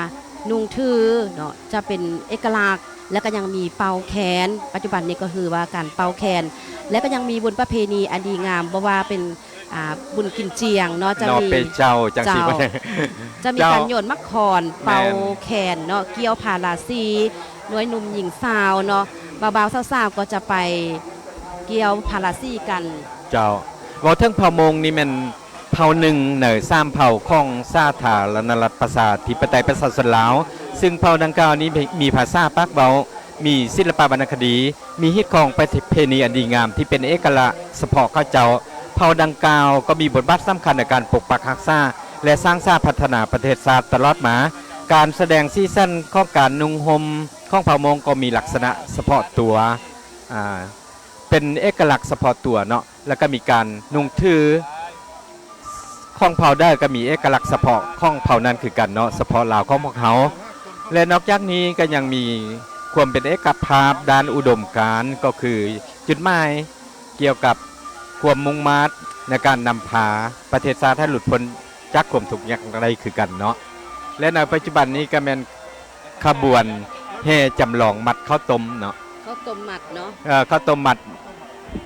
ນຸ່ງຖືເນາະ ຈະເປັນເອກະລັກ ແລະ ກໍຍັງມີເປົ່າແຄນ ປັດຈຸບັນນີ້ກໍຄືວ່າການເປົ່າແຄນ ແລະ ກໍຍັງມີບຸນປະເພນີອັນດີງາມ ບໍ່ວ່າເປັນ ອ່າ ບຸນກິນຈຽງເນາະ ຈະມີ ເນາະ ເປເຈົ້າ ຈັ່ງຊີ້ ເຈົ້າ ບໍ່ ຈະມີ ເຈົ້າ ການໂຍນໝາກຂອນ ແມ່ນ ເປົ່າແຄນເນາະ ກ່ຽວພາລາສີ ໜ່ວຍໜຸ່ມຍິງສາວເນາະ ບ່າວໆສາວໆກໍຈະໄປກ່ຽວພາລາສີກັນ. ເຈົ້າ ເວົ້າເຖິງເຜົ່າມົ້ງນີ້ແມ່ນເຜົ່າໜຶ່ງໃນສາມເຜົ່າຂອງສາທາລະນະລັດປະຊາທິປະໄຕປະຊາຊົນລາວ ຊຶ່ງເຜົ່າດັ່ງກ່າວນີ້ມີພາສາປາກເວົ້າ ມີສິລະປະວັນນະຄະດີ ມີຮີດຄອງປະເພນີອັນດີງາມທີ່ເປັນເອກະລັກສະເພາະເຂົາເຈົ້າ. ເຜົ່າດັ່ງກ່າວກໍມີບົດບາດສຳຄັນໃນການປົກປັກຮັກສາ ແລະ ສ້າງສາພັດທະນາປະເທດຊາດຕະຫຼອດມາ. ການສະແດງສີສັນຂອງການນຸ່ງຫົ່ມຂອງເຜົ່າມົ້ງກໍມີລັກສະນະສະເພາະຕົວ ອ່າ ເປັນເອກະລັກສະເພາະຕົວເນາະ ແລ້ວກໍມີການນຸ່ງຖື ຂອງເຜົ່າໃດກໍມີເອກະລັກສະເພາະຂອງເຜົ່ານັ້ນຄືກັນເນາະ ສະເພາະລາວຂອງພວກເຮົາ ແລະ ນອກຈາກນີ້ກໍຍັງມີຄວາມເປັນເອກະພາບດ້ານອຸດົມການ ກໍຄືຈຸດໝາຍກ່ຽວກັບຄວາມມຸ່ງມາດໃນການນຳພາປະເທດຊາດໃຫ້ຫຼຸດພົ້ນຈາກຄວາມທຸກຍາກໄດ້ຄືກັນເນາະ ແລະ ໃນປັດຈຸບັນນີ້ກໍແມ່ນຂະບວນແຫ່ຈຳລອງມັດເຂົ້າຕົ້ມເນາະ ເຂົ້າຕົ້ມມັດເນາະ ເອີ ເຂົ້າຕົ້ມມັດ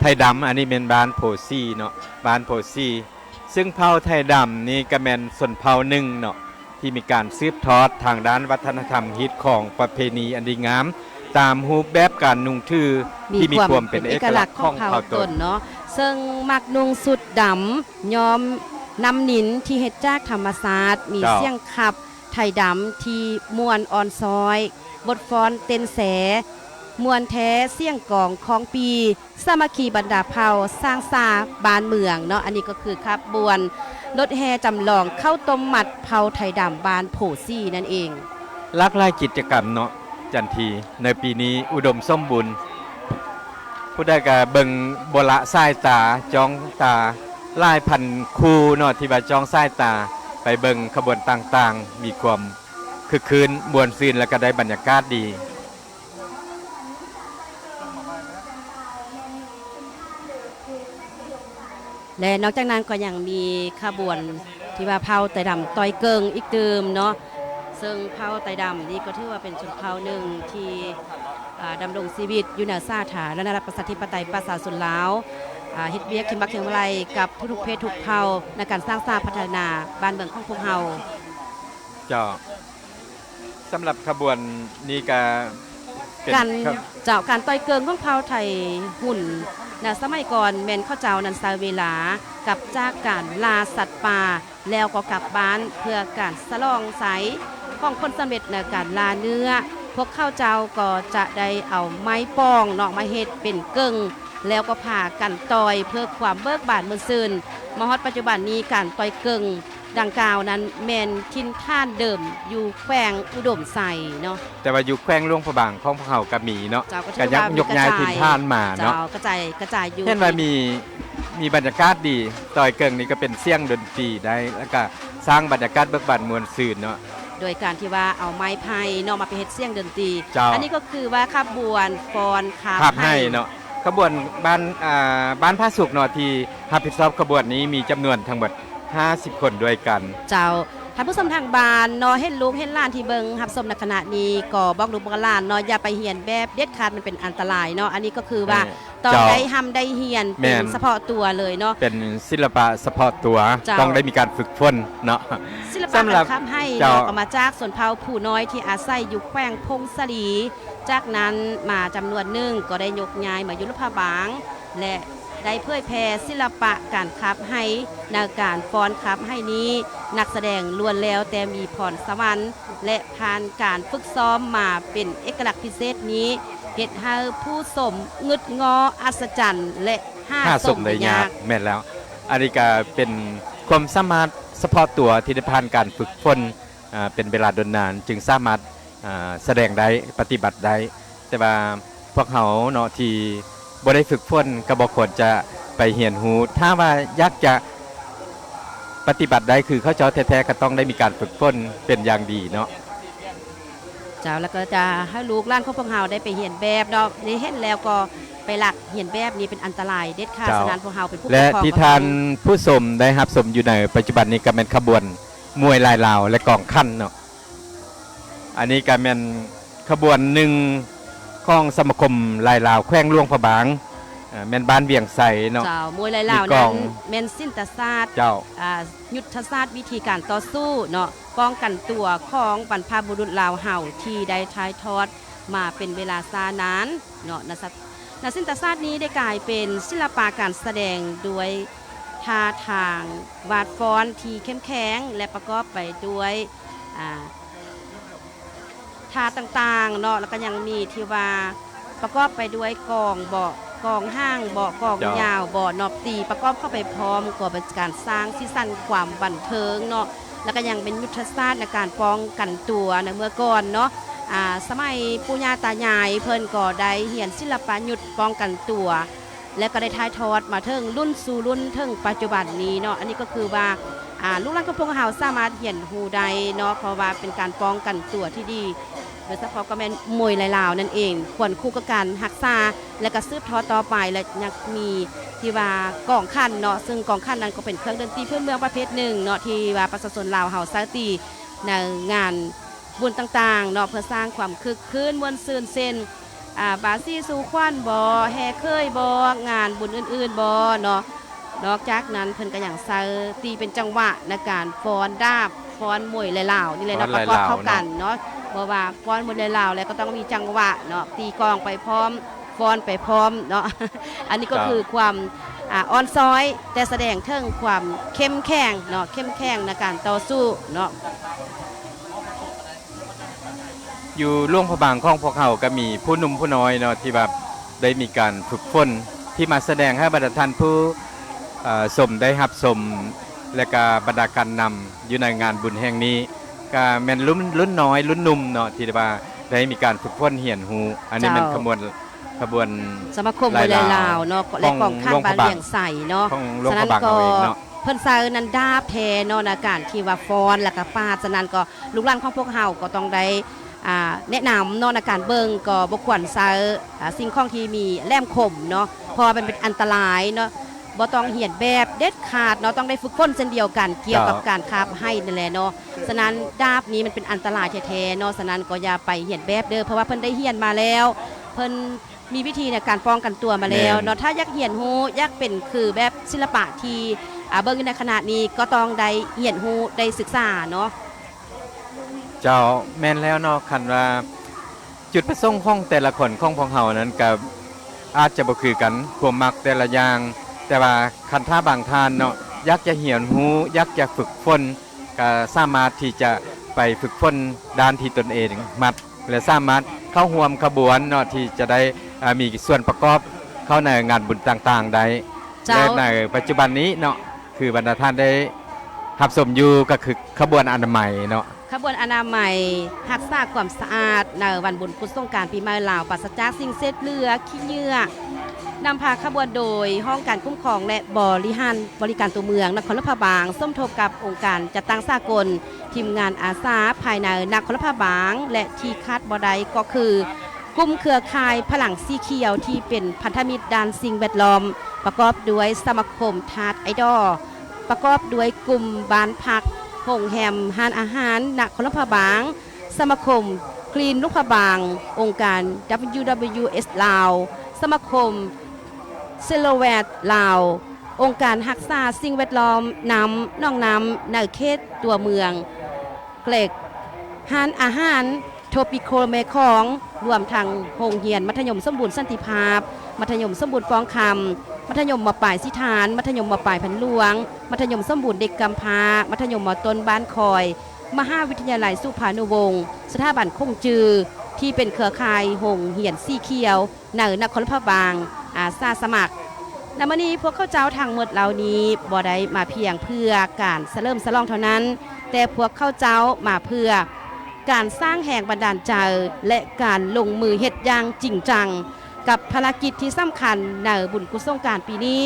ໄທດຳ ອັນນີ້ແມ່ນບ້ານໂພສີເນາະ ບ້ານໂພສີ ຊຶ່ງເຜົ່າໄທດຳນີ້ກໍແມ່ນຊົນເຜົ່າໜຶ່ງເນາະ ທີ່ມີການສືບທອດທາງດ້ານວັດທະນະທຳ ຮີດຄອງປະເພນີອັນດີງາມ ຕາມຮູບແບບການນຸ່ງຖືທີ່ມີຄວາມເປັນເອກະລັກຂອງເຜົ່າຕົນເນາະ ເຊິ່ງມັກນຸ່ງຊຸດດຳ ຍ້ອມນ້ຳນິນທີ່ເຮັດຈາກທຳມະຊາດ ມີ ເຈົ້າ ສຽງຂັບໄທດຳທີ່ມ່ວນອ່ອນຊ້ອຍ ບົດຟ້ອນເຕັ້ນແຊ ມ່ວນແທ້ ສຽງກອງຄອງປີ ສາມັກຄີບັນດາເຜົ່າ ສ້າງສາບ້ານເມືອງເນາະ. ອັນນີ້ກໍຄືຂະບວນລົດແຫ່ຈຳລອງເຂົ້າຕົ້ມມັດເຜົ່າໄທດຳບ້ານໂພສີນັ້ນເອງ. ຫຼາກຫຼາຍກິດຈະກຳເນາະ ຈັນທີ ໃນປີນີ້ອຸດົມສົມບູນ. ຜູ້ໃດກໍເບິ່ງບໍ່ລະສາຍຕາ ຈ້ອງຕາ ຫຼາຍພັນຄູ່ເນາະ ທີ່ວ່າຈ້ອງສາຍຕາໄປເບິ່ງຂະບວນຕ່າງໆ ມີຄວາມຄຶກຄື້ນ ມ່ວນຊື່ນ ແລະ ກໍໄດ້ບັນຍາກາດດີ. ແລະ ນອກຈາກນັ້ນກໍຍັງມີຂະບວນທີ່ວ່າເຜົ່າໄຕດຳຕ່ອຍເກິ່ງອີກຕື່ມເນາະ, ເຊິ່ງເຜົ່າໄຕດຳນີ້ກໍຖືວ່າເປັນຊົນເຜົ່າໜຶ່ງທີ່ ອ່າ ດຳລົງຊີວິດຢູ່ໃນສາທາລະນະລັດປະຊາທິປະໄຕປະຊາຊົນລາວ, ອ່າ ເຮັດວຽກຄຽງບັກຄຽງໄລ່ກັບທຸກໆເພດທຸກເຜົ່າໃນການສ້າງສາພັດທະນາບ້ານເມືອງຂອງພວກເຮົາ. ເຈົ້າ. ສຳລັບຂະບວນນີ້ກະເປັນ ການ ເຈົ້າ ການຕ່ອຍເກິ່ງຂອງເຜົ່າໄທຮຸນໃນສະໄໝກ່ອນ ແມ່ນເຂົາເຈົ້ານັ້ນໃຊ້ເວລາກັບຈາກການລ່າສັດປ່າ ແລ້ວກໍກັບບ້ານ ເພື່ອການສະຫຼອງໄຊຂອງຜົນສຳເລັດໃນການລ່າເນື້ອ. ພວກເຂົາເຈົ້າກໍຈະໄດ້ເອົາໄມ້ປ່ອງເນາະ ມາເຮັດເປັນເກິ່ງ ແລ້ວກໍພາກັນຕ່ອຍເພື່ອຄວາມເບີກບານມ່ວນຊື່ນ. ມາຮອດປັດຈຸບັນນີ້ ການຕ່ອຍເກິ່ງ ດັ່ງກ່າວນັ້ນແມ່ນຖິ່ນຖານເດີມຢູ່ແຂວງອຸດົມໄຊເນາະ. ແຕ່ວ່າຢູ່ແຂວງຫຼວງພະບາງຂອງພວກເຮົາກໍມີເນາະ, ເຈົ້າ ກໍຖືວ່າມີກະຈາຍ ກໍຍັກຍົກຍ້າຍຖິ່ນຖານມາເນາະ, ເຈົ້າ ກະຈາຍ ກະຈາຍຢູ່. ເຫັນວ່າມີ ມີບັນຍາກາດດີ, ຕ່ອຍເກິ່ງນີ້ກໍເປັນສຽງດົນຕີໄດ້ ແລ້ວກໍສ້າງບັນຍາກາດເບີກບານມ່ວນຊື່ນເນາະ, ໂດຍການທີ່ວ່າເອົາໄມ້ໄຜ່ເນາະ ມາເປັນເຮັດສຽງດົນຕີ. ເຈົ້າ. ອັນນີ້ກໍຄືວ່າຂະບວນຟ້ອນຄາບ ຄາບໄຮ່ ໄຮ່ເນາະ. ຂະບວນບ້ານ ອ່າ ບ້ານຜາສຸກເນາະ ທີ່ຮັບຜິດຊອບຂະບວນນີ້ມີຈຳນວນທັງໝົດຫ້າສິບຄົນດ້ວຍກັນ. ເຈົ້າ. ທ່ານຜູ້ຊົມທາງບ້ານເນາະ ເຫັນລູກເຫັນຫຼານທີ່ເບິ່ງຮັບຊົມໃນຂະນະນີ້ ກໍບອກລູກບອກຫຼານເນາະ ຢ່າໄປຮຽນແບບເດັດຂາດ ມັນເປັນອັນຕະລາຍເນາະ. ອັນນີ້ກໍຄືວ່າ ເອີ ຕ້ອງ ເຈົ້າ ໄດ້ຮ່ຳໄດ້ຮຽນ ແມ່ນ ເປັນສະເພາະຕົວເລີຍເນາະ, ເປັນສິລະປະສະເພາະຕົວ. ເຈົ້າ. ຕ້ອງໄດ້ມີການຝຶກຝົນເນາະ. ສິລະປະ ສຳລັບ ການຂັບໄຮ່ ເຈົ້າ ເນາະ ກໍມາຈາກຊົນເຜົ່າຜູ້ນ້ອຍທີ່ອາໄສຢູ່ແຂວງຜົ້ງສາລີ, ຈາກນັ້ນມາຈຳນວນໜຶ່ງກໍໄດ້ຍົກຍ້າຍມາຢູ່ຫຼວງພະບາງ ແລະ ໄດ້ເຜີຍແຜ່ສິລະປະການຂັບໄຮ່ ໃນການຟ້ອນຂັບໄຮ່ນີ້ ນັກສະແດງລ້ວນແລ້ວແຕ່ມີພອນສະຫວັນ ແລະ ຜ່ານການຝຶກຊ້ອມມາເປັນເອກະລັກພິເສດນີ້ ເຮັດໃຫ້ຜູ້ຊົມງຶດງໍ້ ອັດສະຈັນ ແລະ ຫາ ຫາຊົມ ຊົມໄດ້ຍາກ. ຍາກ. ແມ່ນແລ້ວ. ອັນນີ້ກະເປັນຄວາມສາມາດສະເພາະຕົວທີ່ໄດ້ຜ່ານການຝຶກຝົນ ອ່າ ເປັນເວລາດົນນານ ຈຶ່ງສາມາດ ອ່າ ສະແດງໄດ້ ປະຕິບັດໄດ້. ແຕ່ວ່າພວກເຮົາເນາະ ທີ່ບໍ່ໄດ້ຝຶກຝົນ ກໍບໍ່ຄວນຈະໄປຮຽນຮູ້. ຖ້າວ່າຢາກຈະ ປະຕິບັດໄດ້ຄືເຂົາເຈົ້າແທ້ໆ ກໍຕ້ອງໄດ້ມີການຝຶກຝົນເປັນຢ່າງດີເນາະ. ເຈົ້າ ແລ້ວກໍຈະໃຫ້ລູກຫຼານຂອງພວກເຮົາໄດ້ໄປຮຽນແບບເນາະ ໄດ້ເຫັນແລ້ວກໍໄປລັກຮຽນແບບນີ້ເປັນອັນຕະລາຍເດັດຂາດ. ເຈົ້າ ສະນັ້ນພວກເຮົາເປັນຜູ້ ແລະ ປກຄອງ ທີ່ທ່ານຜູ້ຊົມໄດ້ຮັບຊົມຢູ່ໃນປັດຈຸບັນນີ້ ກໍແມ່ນຂະບວນມວຍລາຍລາວ ແລະ ກອງຂັນເນາະ. ອັນນີ້ກໍແມ່ນຂະບວນໜຶ່ງຂອງສະມາຄົມລາຍລາວແຂວງຫຼວງພະບາງ ເອີ ແມ່ນບ້ານວຽງໄຊເນາະ. ເຈົ້າ ມວຍລາຍລາວນັ້ນແມ່ນສິນຕະສາດ ເຈົ້າ ອ່າ ຍຸດທະສາດວິທີການຕໍ່ສູ້ເນາະ ປ້ອງກັນຕົວຂອງບັນພະບຸລຸດລາວເຮົາ ທີ່ໄດ້ຖ່າຍທອດມາເປັນເວລາຊ້ານານເນາະ. ນະ ນະສິນຕະສາດນີ້ໄດ້ກາຍເປັນສິລະປະການສະແດງດ້ວຍທ່າທາງວາດຟ້ອນທີ່ເຂັ້ມແຂງ ແລະ ປະກອບໄປດ້ວຍ ອ່າ ທ່າຕ່າງໆເນາະ ແລ້ວກໍຍັງມີທີ່ວ່າປະກອບໄປດ້ວຍກອງເບາະ ກອງຫາງເບາະ ກອງ ເຈົ້າ ຍາວເບາະເນາະ ຕີປະກອບເຂົ້າໄປພ້ອມ ກໍເປັນການສ້າງສີສັນຄວາມບັນເທີງເນາະ ແລ້ວກໍຍັງເປັນຍຸດທະສາດໃນການປ້ອງກັນຕົວໃນເມື່ອກ່ອນເນາະ. ອ່າ ສະໄໝປູ່ຍ່າຕາຍາຍເພິ່ນກໍໄດ້ຮຽນສິລະປະຍຸດປ້ອງກັນຕົວ ແລະ ກໍໄດ້ຖ່າຍທອດມາເຖິງລຸ້ນສູ່ລຸ້ນເຖິງປັດຈຸບັນນີ້ເນາະ. ອັນນີ້ກໍຄືວ່າ ອ່າ ລູກຫຼານຂອງພວກເຮົາສາມາດຮຽນຮູ້ໄດ້ເນາະ ເພາະວ່າເປັນການປ້ອງກັນຕົວທີ່ດີ ໂດຍສະເພາະກໍແມ່ນມວຍລາຍລາວນັ້ນເອງ ຄວນຄູ່ກັບການຮັກສາ ແລະ ກໍສືບທອດຕໍ່ໄປ ແລະ ຍັງມີທີ່ວ່າກອງຂັນເນາະ ເຊິ່ງກອງຂັນນັ້ນກໍເປັນເຄື່ອງດົນຕີພື້ນເມືອງປະເພດໜຶ່ງເນາະ ທີ່ວ່າປະຊາຊົນລາວເຮົາໃຊ້ຕີໃນງານ ບຸນຕ່າງໆເນາະ ເພື່ອສ້າງຄວາມຄຶກຄື້ນມ່ວນຊື່ນ ເຊັ່ນ ອ່າ ບາສີສູ່ຂວັນບໍ ແຫ່ເຂີຍບໍ ງານບຸນອື່ນໆບໍເນາະ. ນອກຈາກນັ້ນເພິ່ນກໍຍັງໃຊ້ຕີເປັນຈັງຫວະໃນການຟ້ອນດາບ ຟ້ອນມວຍລາຍລາວນີ້ແຫຼະເນາະ ປະກອບເຂົ້າກັນເນາະ ບໍ່ວ່າຟ້ອນມວຍລາຍລາວແລ້ວກໍຕ້ອງມີຈັງຫວະເນາະ ຕີກອງໄປພ້ອມ ຟ້ອນໄປພ້ອມເນາະ. ອັນນີ້ກໍຄືຄວາມ ອ່າ ອ່ອນຊ້ອຍ ແຕ່ສະແດງເຖິງຄວາມເຂັ້ມແຂງເນາະ ເຂັ້ມແຂງໃນການຕໍ່ສູ້ເນາະ. ຢູ່ຫຼວງພະບາງຂອງພວກເຮົາກໍມີຜູ້ໜຸ່ມຜູ້ນ້ອຍເນາະ ທີ່ວ່າໄດ້ມີການຝຶກຝົນ ທີ່ມາສະແດງໃຫ້ບັນດາທ່ານຜູ້ ເອີ ຊົມໄດ້ຮັບຊົມ ແລະ ກະບັນດາການນຳຢູ່ໃນງານບຸນແຫ່ງນີ້ ກະແມ່ນລຸ້ນ ລຸ້ນນ້ອຍ ລຸ້ນໜຸ່ມເນາະ ທີ່ວ່າໄດ້ມີການຝຶກຝົນຮຽນຮູ້. ອັນນີ້ແມ່ນຂະບວນ ຂະບວນສະມາຄົມມວຍລາຍລາວເນາະ ແລະ ກອງຂັນບ້ານວຽງໄຊເນາະ. ສະນັ້ນກໍເພິ່ນໃຊ້ນັນດາບແທ້ເນາະ ໃນການທີ່ວ່າຟ້ອນ ແລ້ວກໍປາດ. ສະນັ້ນກໍ ລູກຫຼານຂອງພວກເຮົາກໍຕ້ອງໄດ້ ອ່າ ແນະນຳເນາະ ໃນການເບິ່ງກໍບໍ່ຄວນໃຊ້ ອ່າ ສິ່ງຂອງທີ່ມີແຫຼມຄົມເນາະ ເພາະວ່າມັນເປັນອັນຕະລາຍເນາະ ບໍ່ຕ້ອງຮຽນແບບເດັດຂາດເນາະ ຕ້ອງໄດ້ຝຶກຝົນເຊັ່ນດຽວກັນ ກ່ຽວກັບການຄາບໄຫ້ນັ້ນແຫຼະເນາະ. ສະນັ້ນດາບນີ້ມັນເປັນອັນຕະລາຍແທ້ໆເນາະ ສະນັ້ນກໍຢ່າໄປຮຽນແບບເດີ້ ເພາະວ່າເພິ່ນໄດ້ຮຽນມາແລ້ວ ເພິ່ນ ມີວິທີໃນການປ້ອງກັນຕົວມາແລ້ວເນາະ. ຖ້າຢາກຮຽນຮູ້ ຢາກເປັນຄືແບບສິລະປະທີ່ ອ່າ ເບິ່ງຢູ່ໃນຂະນະນີ້ ກໍຕ້ອງໄດ້ຮຽນຮູ້ ໄດ້ສຶກສາເນາະ. ເຈົ້າ ແມ່ນແລ້ວເນາະ ຄັນວ່າຈຸດປະສົງຂອງແຕ່ລະຄົນຂອງພວກເຮົານັ້ນ ກໍອາດຈະບໍ່ຄືກັນ ຄວາມມັກແຕ່ລະຢ່າງ ແຕ່ວ່າຄັນຖ້າບາງທ່ານເນາະ ຢາກຈະຮຽນຮູ້ ຢາກຈະຝຶກຝົນ ກໍສາມາດທີ່ຈະໄປຝຶກຝົນດ້ານທີ່ຕົນເອງມັກ ແລະ ສາມາດເຂົ້າຮ່ວມຂະບວນເນາະ ທີ່ຈະໄດ້ ເອີ ມີສ່ວນປະກອບເຂົ້າໃນງານບຸນຕ່າງໆໄດ້. ເຈົ້າ ແລະ ໃນປັດຈຸບັນນີ້ເນາະ ຄືບັນດາທ່ານໄດ້ຮັບຊົມຢູ່ ກໍຄືຂະບວນອະນາໄມເນາະ ຂະບວນອະນາໄມຮັກສາຄວາມສະອາດໃນວັນບຸນກຸສົງການປີໃໝ່ລາວ ປາສະຈາກສິ່ງເສດເຫຼືອ ຂີ້ເຫຍື້ອ ນຳພາຂະບວນໂດຍຫ້ອງການຄຸ້ມຄອງ ແລະ ບໍລິຫານ ບໍລິການຕົວເມືອງນະຄອນຫຼວງພະບາງ ສົມທົບກັບອົງການຈັດຕັ້ງສາກົນ, ທີມງານອາສາພາຍໃນນະຄອນຫຼວງພະບາງ ແລະ ທີ່ຂາດບໍ່ໄດ້ກໍຄື ກຸ່ມເຄືອຂ່າຍພະລັງສີຂຽວ ທີ່ເປັນພັນທະມິດດ້ານສິ່ງແວດລ້ອມ ປະກອບດ້ວຍສະມາຄົມທາດໄອດໍ, ປະກອບດ້ວຍກຸ່ມບ້ານພັກ, ໂຮງແຮມ, ຮ້ານອາຫານນະຄອນຫຼວງພະບາງ, ສະມາຄົມກຣີນຫຼວງພະບາງ, ອົງການ WWF ລາວ, ສະມາຄົມ Silhouette ລາວ, ອົງການຮັກສາສິ່ງແວດລ້ອມນ້ຳ ໜອງນ້ຳ ໃນເຂດຕົວເມືອງເກຣັກ, ຮ້ານອາຫານ Tropical ແມ່ຂອງ, ລວມທັງໂຮງຮຽນມັດທະຍົມສົມບູນສັນຕິພາບ, ມັດທະຍົມສົມບູນປ້ອງຄຳ, ມັດທະຍົມ ມ.ປາຍ ສີຖານ, ມັດທະຍົມ ມ.ປາຍ ພັນຫຼວງ, ມັດທະຍົມສົມບູນເດັກກຳພ້າ, ມັດທະຍົມ ມ.ຕົ້ນ ບ້ານຄອຍ, ມະຫາວິທະຍາໄລສຸພານຸວົງ, ສະຖາບັນຂົງຈື່ ທີ່ເປັນເຄືອຂ່າຍໂຮງຮຽນສີຂຽວ ໃນນະຄອນຫຼວງພະບາງ ອາສາສະໝັກ. ໃນມື້ນີ້ພວກເຂົາເຈົ້າທັງໝົດເຫຼົ່ານີ້ບໍ່ໄດ້ມາພຽງເພື່ອການສະເຫຼີມສະຫຼອງເທົ່ານັ້ນ, ແຕ່ພວກເຂົາເຈົ້າມາເພື່ອການສ້າງແຮງບັນດານໃຈ ແລະ ການລົງມືເຮັດຢ່າງຈິງຈັງ ກັບພາລະກິດທີ່ສຳຄັນໃນບຸນກຸສົງການປີນີ້.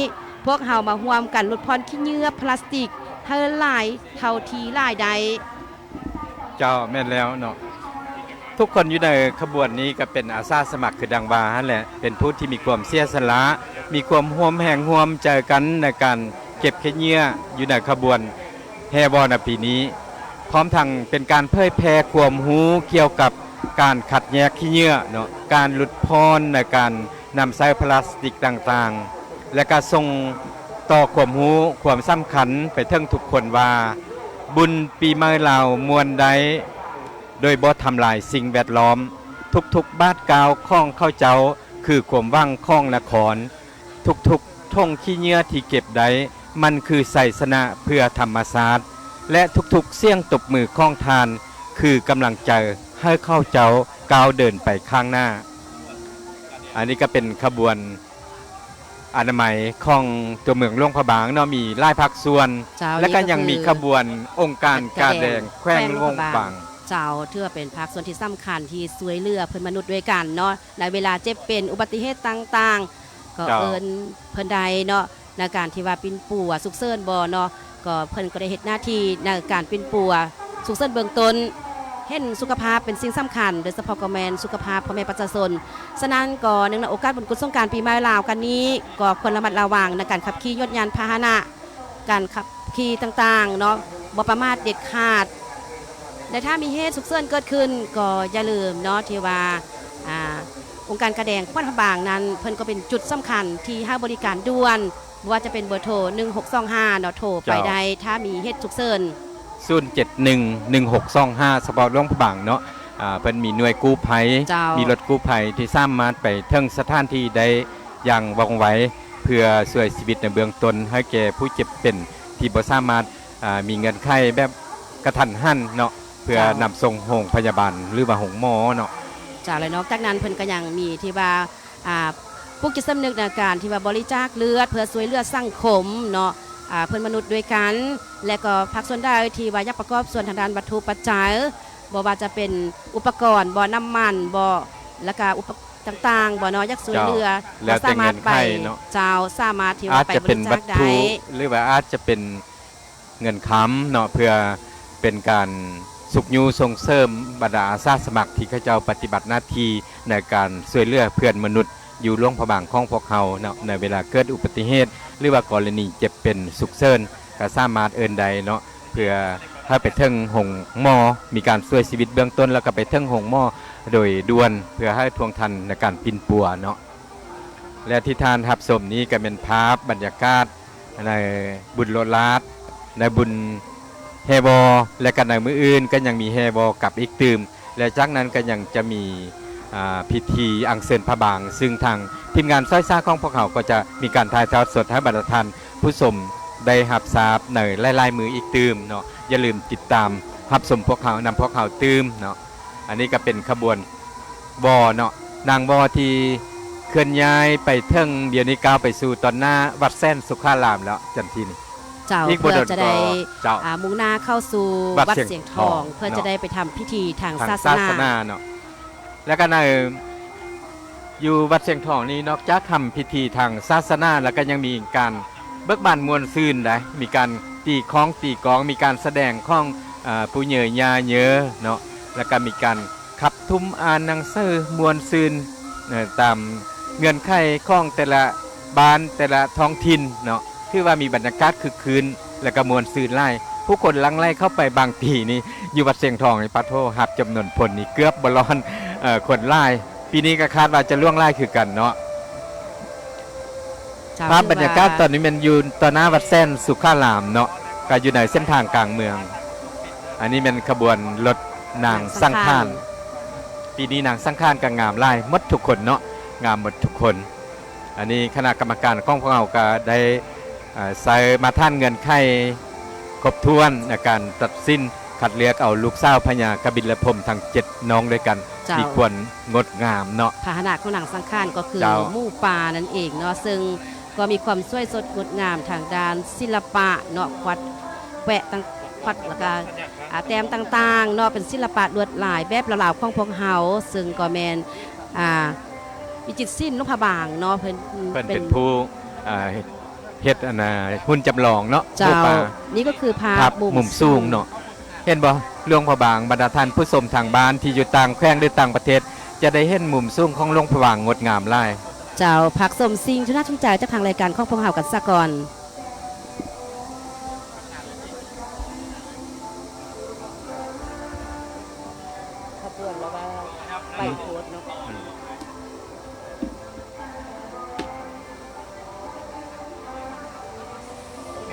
ພວກເຮົາມາຮ່ວມກັນຫຼຸດຜ່ອນຂີ້ເຫຍື້ອພລາສຕິກ ໃຫ້ຫຼາຍເທົ່າທີ່ຫຼາຍໄດ້. ເຈົ້າ ແມ່ນແລ້ວເນາະ ທຸກຄົນຢູ່ໃນຂະບວນນີ້ກໍເປັນອາສາສະໝັກຄືດັ່ງວ່າຫັ້ນແຫຼະ ເປັນຜູ້ທີ່ມີຄວາມເສຍສະຫຼະ ມີຄວາມຮ່ວມແຮງຮ່ວມໃຈກັນໃນການເກັບຂີ້ເຫຍື້ອຢູ່ໃນຂະບວນແຫ່ວໍໃນປີນີ້ ພ້ອມທັງເປັນການເຜີຍແຜ່ຄວາມຮູ້ກ່ຽວກັບການຄັດແຍກຂີ້ເຫຍື້ອເນາະ ການຫຼຸດຜ່ອນໃນການນຳໃຊ້ພລາສຕິກຕ່າງໆ ແລະ ກະສົ່ງຕໍ່ຄວາມຮູ້ຄວາມສຳຄັນໄປເຖິງທຸກຄົນວ່າ ບຸນປີໃໝ່ລາວມ່ວນໄດ້ ໂດຍບໍ່ທຳລາຍສິ່ງແວດລ້ອມ. ທຸກໆບາດກ້າວຂອງເຂົາເຈົ້າຄືຄວາມຫວັງຂອງນະຄອນ. ທຸກໆຖົງຂີ້ເຫຍື້ອທີ່ເກັບໄດ້ ມັນຄືໄຊຊະນະເພື່ອທຳມະຊາດ ແລະ ທຸກໆສຽງຕົບມືຂອງທ່ານ ຄືກຳລັງໃຈໃຫ້ເຂົາເຈົ້າກ້າວເດີນໄປຂ້າງໜ້າ. ອັນນີ້ກໍເປັນຂະບວນອະນາໄມຂອງຕົວເມືອງຫຼວງພະບາງເນາະ ມີຫຼາຍພາກສ່ວນ ເຈົ້າ ແລະ ກໍຍັງມີຂະບວນອົງການກາແດງແຂວງຫຼວງພະບາງ. ເຈົ້າ ຖືວ່າເປັນພາກສ່ວນທີ່ສຳຄັນທີ່ຊ່ວຍເຫຼືອເພື່ອນມະນຸດດ້ວຍກັນເນາະ ໃນເວລາເຈັບເປັນ ອຸບັດຕິເຫດຕ່າງໆ ກໍເອີ້ນເພິ່ນໄດ້ເນາະ ໃນການທີ່ວ່າປິ່ນປົວສຸກເສີນບໍ່ເນາະ ກໍເພິ່ນກໍໄດ້ເຮັດໜ້າທີ່ໃນການປິ່ນປົວສຸກເສີນເບື້ອງຕົ້ນ ເຫັນສຸຂະພາບເປັນສິ່ງສຳຄັນ ໂດຍສະເພາະກໍແມ່ນສຸຂະພາບພໍ່ແມ່ປະຊາຊົນ. ສະນັ້ນກໍເນື່ອງໃນໂອກາດບຸນກຸດສົງການປີໃໝ່ລາວກັນນີ້ ກໍຄວນລະມັດລະວັງໃນການຂັບຂີ່ຍົດຍານພາຫະນະ ການຂັບຂີ່ຕ່າງໆເນາະ ບໍ່ປະໝາດເດັດຂາດ ແລະ ຖ້າມີເຫດສຸກເສີນເກີດຂຶ້ນ ກໍຢ່າລືມເນາະ ທີ່ວ່າ ອາ ອົງການກາແດງແຂວງຫຼວງພະບາງນັ້ນ ເພິ່ນກໍເປັນຈຸດສຳຄັນທີ່ໃຫ້ບໍລິການດ່ວນ ບໍ່ວ່າຈະເປັນເບີໂທ ໜຶ່ງຫົກສອງຫ້າເນາະ ໂທໄປໄດ້ ເຈົ້າ ຖ້າມີເຫດສຸກເສີນ. ສູນເຈັດໜຶ່ງ ໜຶ່ງຫົກສອງຫ້າ ສະເພາະຫຼວງພະບາງເນາະ ອາ ເພິ່ນມີໜ່ວຍກູ້ໄພ ເຈົ້າ ມີລົດກູ້ໄພທີ່ສາມາດໄປເຖິງສະຖານທີ່ໄດ້ຢ່າງວ່ອງໄວ ເພື່ອຊ່ວຍຊີວິດໃນເບື້ອງຕົ້ນໃຫ້ແກ່ຜູ້ເຈັບເປັນທີ່ບໍ່ສາມາດ ອາ ມີເງື່ອນໄຂແບບກະທັນຫັນເນາະ ເພື່ອ ເຈົ້າ ນຳສົ່ງໂຮງພະຍາບານ ຫຼືວ່າໂຮງໝໍເນາະ. ເຈົ້າ ແລະ ນອກຈາກນັ້ນເພິ່ນກໍຍັງມີທີ່ວ່າ ອາ ປຸກຈິດສຳນຶກໃນການທີ່ວ່າບໍລິຈາກເລືອດເພື່ອຊ່ວຍເຫຼືອສັງຄົມເນາະ ອາ ເພື່ອນມະນຸດດ້ວຍກັນ ແລະ ກໍພາກສ່ວນໃດທີ່ວ່າຢາກປະກອບສ່ວນທາງດ້ານວັດຖຸປັດໄຈ ບໍ່ວ່າຈະເປັນອຸປະກອນບໍ ນ້ຳມັນບໍ ແລ້ວກະອຸປະ ຕ່າງໆບໍເນາະ ຢາກຊ່ວຍເຫຼືອ ເຈົ້າ ກໍສາມາດໄປ ເຈົ້າ ສາມາດທີ່ວ່າໄປບໍລິຈາກໄດ້ ອາດຈະເປັນວັດຖຸ ຫຼືວ່າອາດຈະເປັນ ເງິນຄຳເນາະ ເພື່ອເປັນການຊຸກຍູ້ສົ່ງເສີມບັນດາອາສາສະໝັກທີ່ເຂົາເຈົ້າປະຕິບັດໜ້າທີ່ໃນການຊ່ວຍເຫຼືອເພື່ອນມະນຸດຢູ່ຫຼວງພະບາງຂອງພວກເຮົາເນາະ ໃນເວລາເກີດອຸບັດຕິເຫດ ຫຼືວ່າກໍລະນີເຈັບເປັນສຸກເສີນ ກໍສາມາດເອີ້ນໄດ້ເນາະ ເພື່ອໃຫ້ໄປເຖິງໂຮງໝໍ ມີການຊ່ວຍຊີວິດເບື້ອງຕົ້ນ ແລ້ວກໍໄປເຖິງໂຮງໝໍໂດຍດ່ວນ ເພື່ອໃຫ້ທ່ວງທັນໃນການປິ່ນປົວເນາະ. ແລະ ທີ່ທ່ານຮັບຊົມນີ້ກໍແມ່ນພາບບັນຍາກາດ ໃນບຸນໂລດລາດ ໃນບຸນແຫ່ວໍ ແລະ ກໍໃນມື້ອື່ນກໍຍັງມີແຫ່ວໍກັບອີກຕື່ມ ແລະ ຈາກນັ້ນກໍຍັງຈະມີ ອາ ພິທີອັນເຊີນພະບາງ ຊຶ່ງທາງທີມງານຊ້ອຍຊາຂອງພວກເຮົາກໍຈະມີການຖ່າຍທອດສົດໃຫ້ບັນດາທ່ານຜູ້ຊົມໄດ້ຮັບຊາບໃນຫຼາຍໆມື້ອີກຕື່ມເນາະ. ຢ່າລືມຕິດຕາມຮັບຊົມພວກເຮົາ ນຳພວກເຮົາຕື່ມເນາະ. ອັນນີ້ກໍເປັນຂະບວນ ວໍເນາະ ນາງວໍທີ່ເຄື່ອນຍ້າຍໄປເຖິງດຽວນີ້ ກ້າວໄປສູ່ຕອນໜ້າວັດແສນສຸຂາລາມແລ້ວ ຈັນທີນີ້. ເຈົ້າ ອີກບໍ່ດົນ ເພື່ອຈະໄດ້ ເຈົ້າ ອາ ມຸ່ງໜ້າເຂົ້າສູ່ວັດ ວັດສຽງທອງ ສຽງທອງ ເພື່ອ ເນາະ ຈະໄດ້ໄປທຳພິທີທາງ ທາງສາສະໜາ ສາສະໜາເນາະ. ແລ້ວກໍໃນ ຢູ່ວັດສຽງທອງນີ້ ນອກຈາກທຳພິທີທາງສາສະໜາ ແລ້ວກໍຍັງມີການເບີກບານມ່ວນຊື່ນໄດ໋ ມີການຕີຄ້ອງຕີກອງ ມີການສະແດງຂອງ ອາ ປູ່ເຍີຍ່າເຍີເນາະ ແລ້ວກໍມີການ ຂັບທຸ່ມອ່ານໜັງສືມ່ວນຊື່ນ ເອີ ຕາມເງື່ອນໄຂຂອງແຕ່ລະບ້ານແຕ່ລະທ້ອງຖິ່ນເນາະ ຖືວ່າມີບັນຍາກາດຄຶກຄື້ນ ແລະ ກໍມ່ວນຊື່ນຫຼາຍ. ຜູ້ຄົນຫຼັ່ງໄຫຼເຂົ້າໄປບາງປີນີ້ ຢູ່ວັດຊຽງທອງນີ້ ປະໂທ້ ນັບຈຳນວນຄົນນີ້ເກືອບບໍ່ລ້ອນ ເອີ ຄົນຫຼາຍ. ປີນີ້ກໍຄາດວ່າຈະຫຼວງຫຼາຍຄືກັນເນາະ. ເຈົ້າ ພາບບັນຍາກາດ ຖືວ່າ ຕອນນີ້ແມ່ນຢູ່ຕໍ່ໜ້າວັດແສນສຸຂາລາມເນາະ ກໍຢູ່ໃນເສັ້ນທາງກາງເມືອງ. ອັນນີ້ແມ່ນຂະບວນລົດນາງສັງຂານ ນາງສັງຂານ ປີນີ້ນາງສັງຂານກໍງາມຫຼາຍ ໝົດທຸກຄົນເນາະ ງາມໝົດທຸກຄົນ. ອັນນີ້ຄະນະກຳມະການຂອງພວກເຮົາກໍໄດ້ ເອີ ໃຊ້ມາດຕະຖານເງື່ອນໄຂຄົບຖ້ວນໃນການຕັດສິນ ຄັດເລືອກເອົາລູກສາວພະຍາກະບິນລະພົມທັງເຈັດນ້ອງດ້ວຍກັນ ເຈົ້າ ທີ່ຄວນງົດງາມເນາະ. ພາຫະນະຂອງນາງສັງຂານກໍຄື ເຈົ້າ ໝູປ່ານັ້ນເອງເນາະ ເຊິ່ງກໍມີຄວາມສວຍສົດງົດງາມທາງດ້ານສິລະປະເນາະ ຂວັດແກະຕ່າງ ຂວັດ ແລ້ວກະ ອາ ແຕ້ມຕ່າງໆເນາະ ເປັນສິລະປະລວດລາຍແບບລາວໆຂອງພວກເຮົາ ເຊິ່ງກໍແມ່ນ ອາ ວິຈິດສິນຫຼວງພະບາງເນາະ ເພິ່ນ ເພິ່ນເປັນ ເປັນຜູ້ ອາ ເຮັດ ເຮັດອັນນ່າ ຫຸ່ນຈຳລອງເນາະ ເຈົ້າ ຮູບປາ ນີ້ກໍຄືພາບ ພາບມຸມ ມຸມສູງເນາະ ເຫັນບໍ່ ຫຼວງພະບາງ ບັນດາທ່ານຜູ້ຊົມທາງບ້ານທີ່ຢູ່ຕ່າງແຂວງ ຫຼື ຕ່າງປະເທດ ຈະໄດ້ເຫັນມຸມສູງຂອງຫຼວງພະບາງງົດງາມຫຼາຍ. ເຈົ້າ ພັກຊົມສິ່ງທີ່ໜ້າສົນໃຈຈາກທາງລາຍການຂອງພວກເຮົາກັນສາກ່ອນ. ຂະບວນລະວ່າໄປໂພດເນາະ ອືມ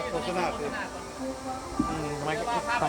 ໂຄສະນາຄື ອືມ ໄປ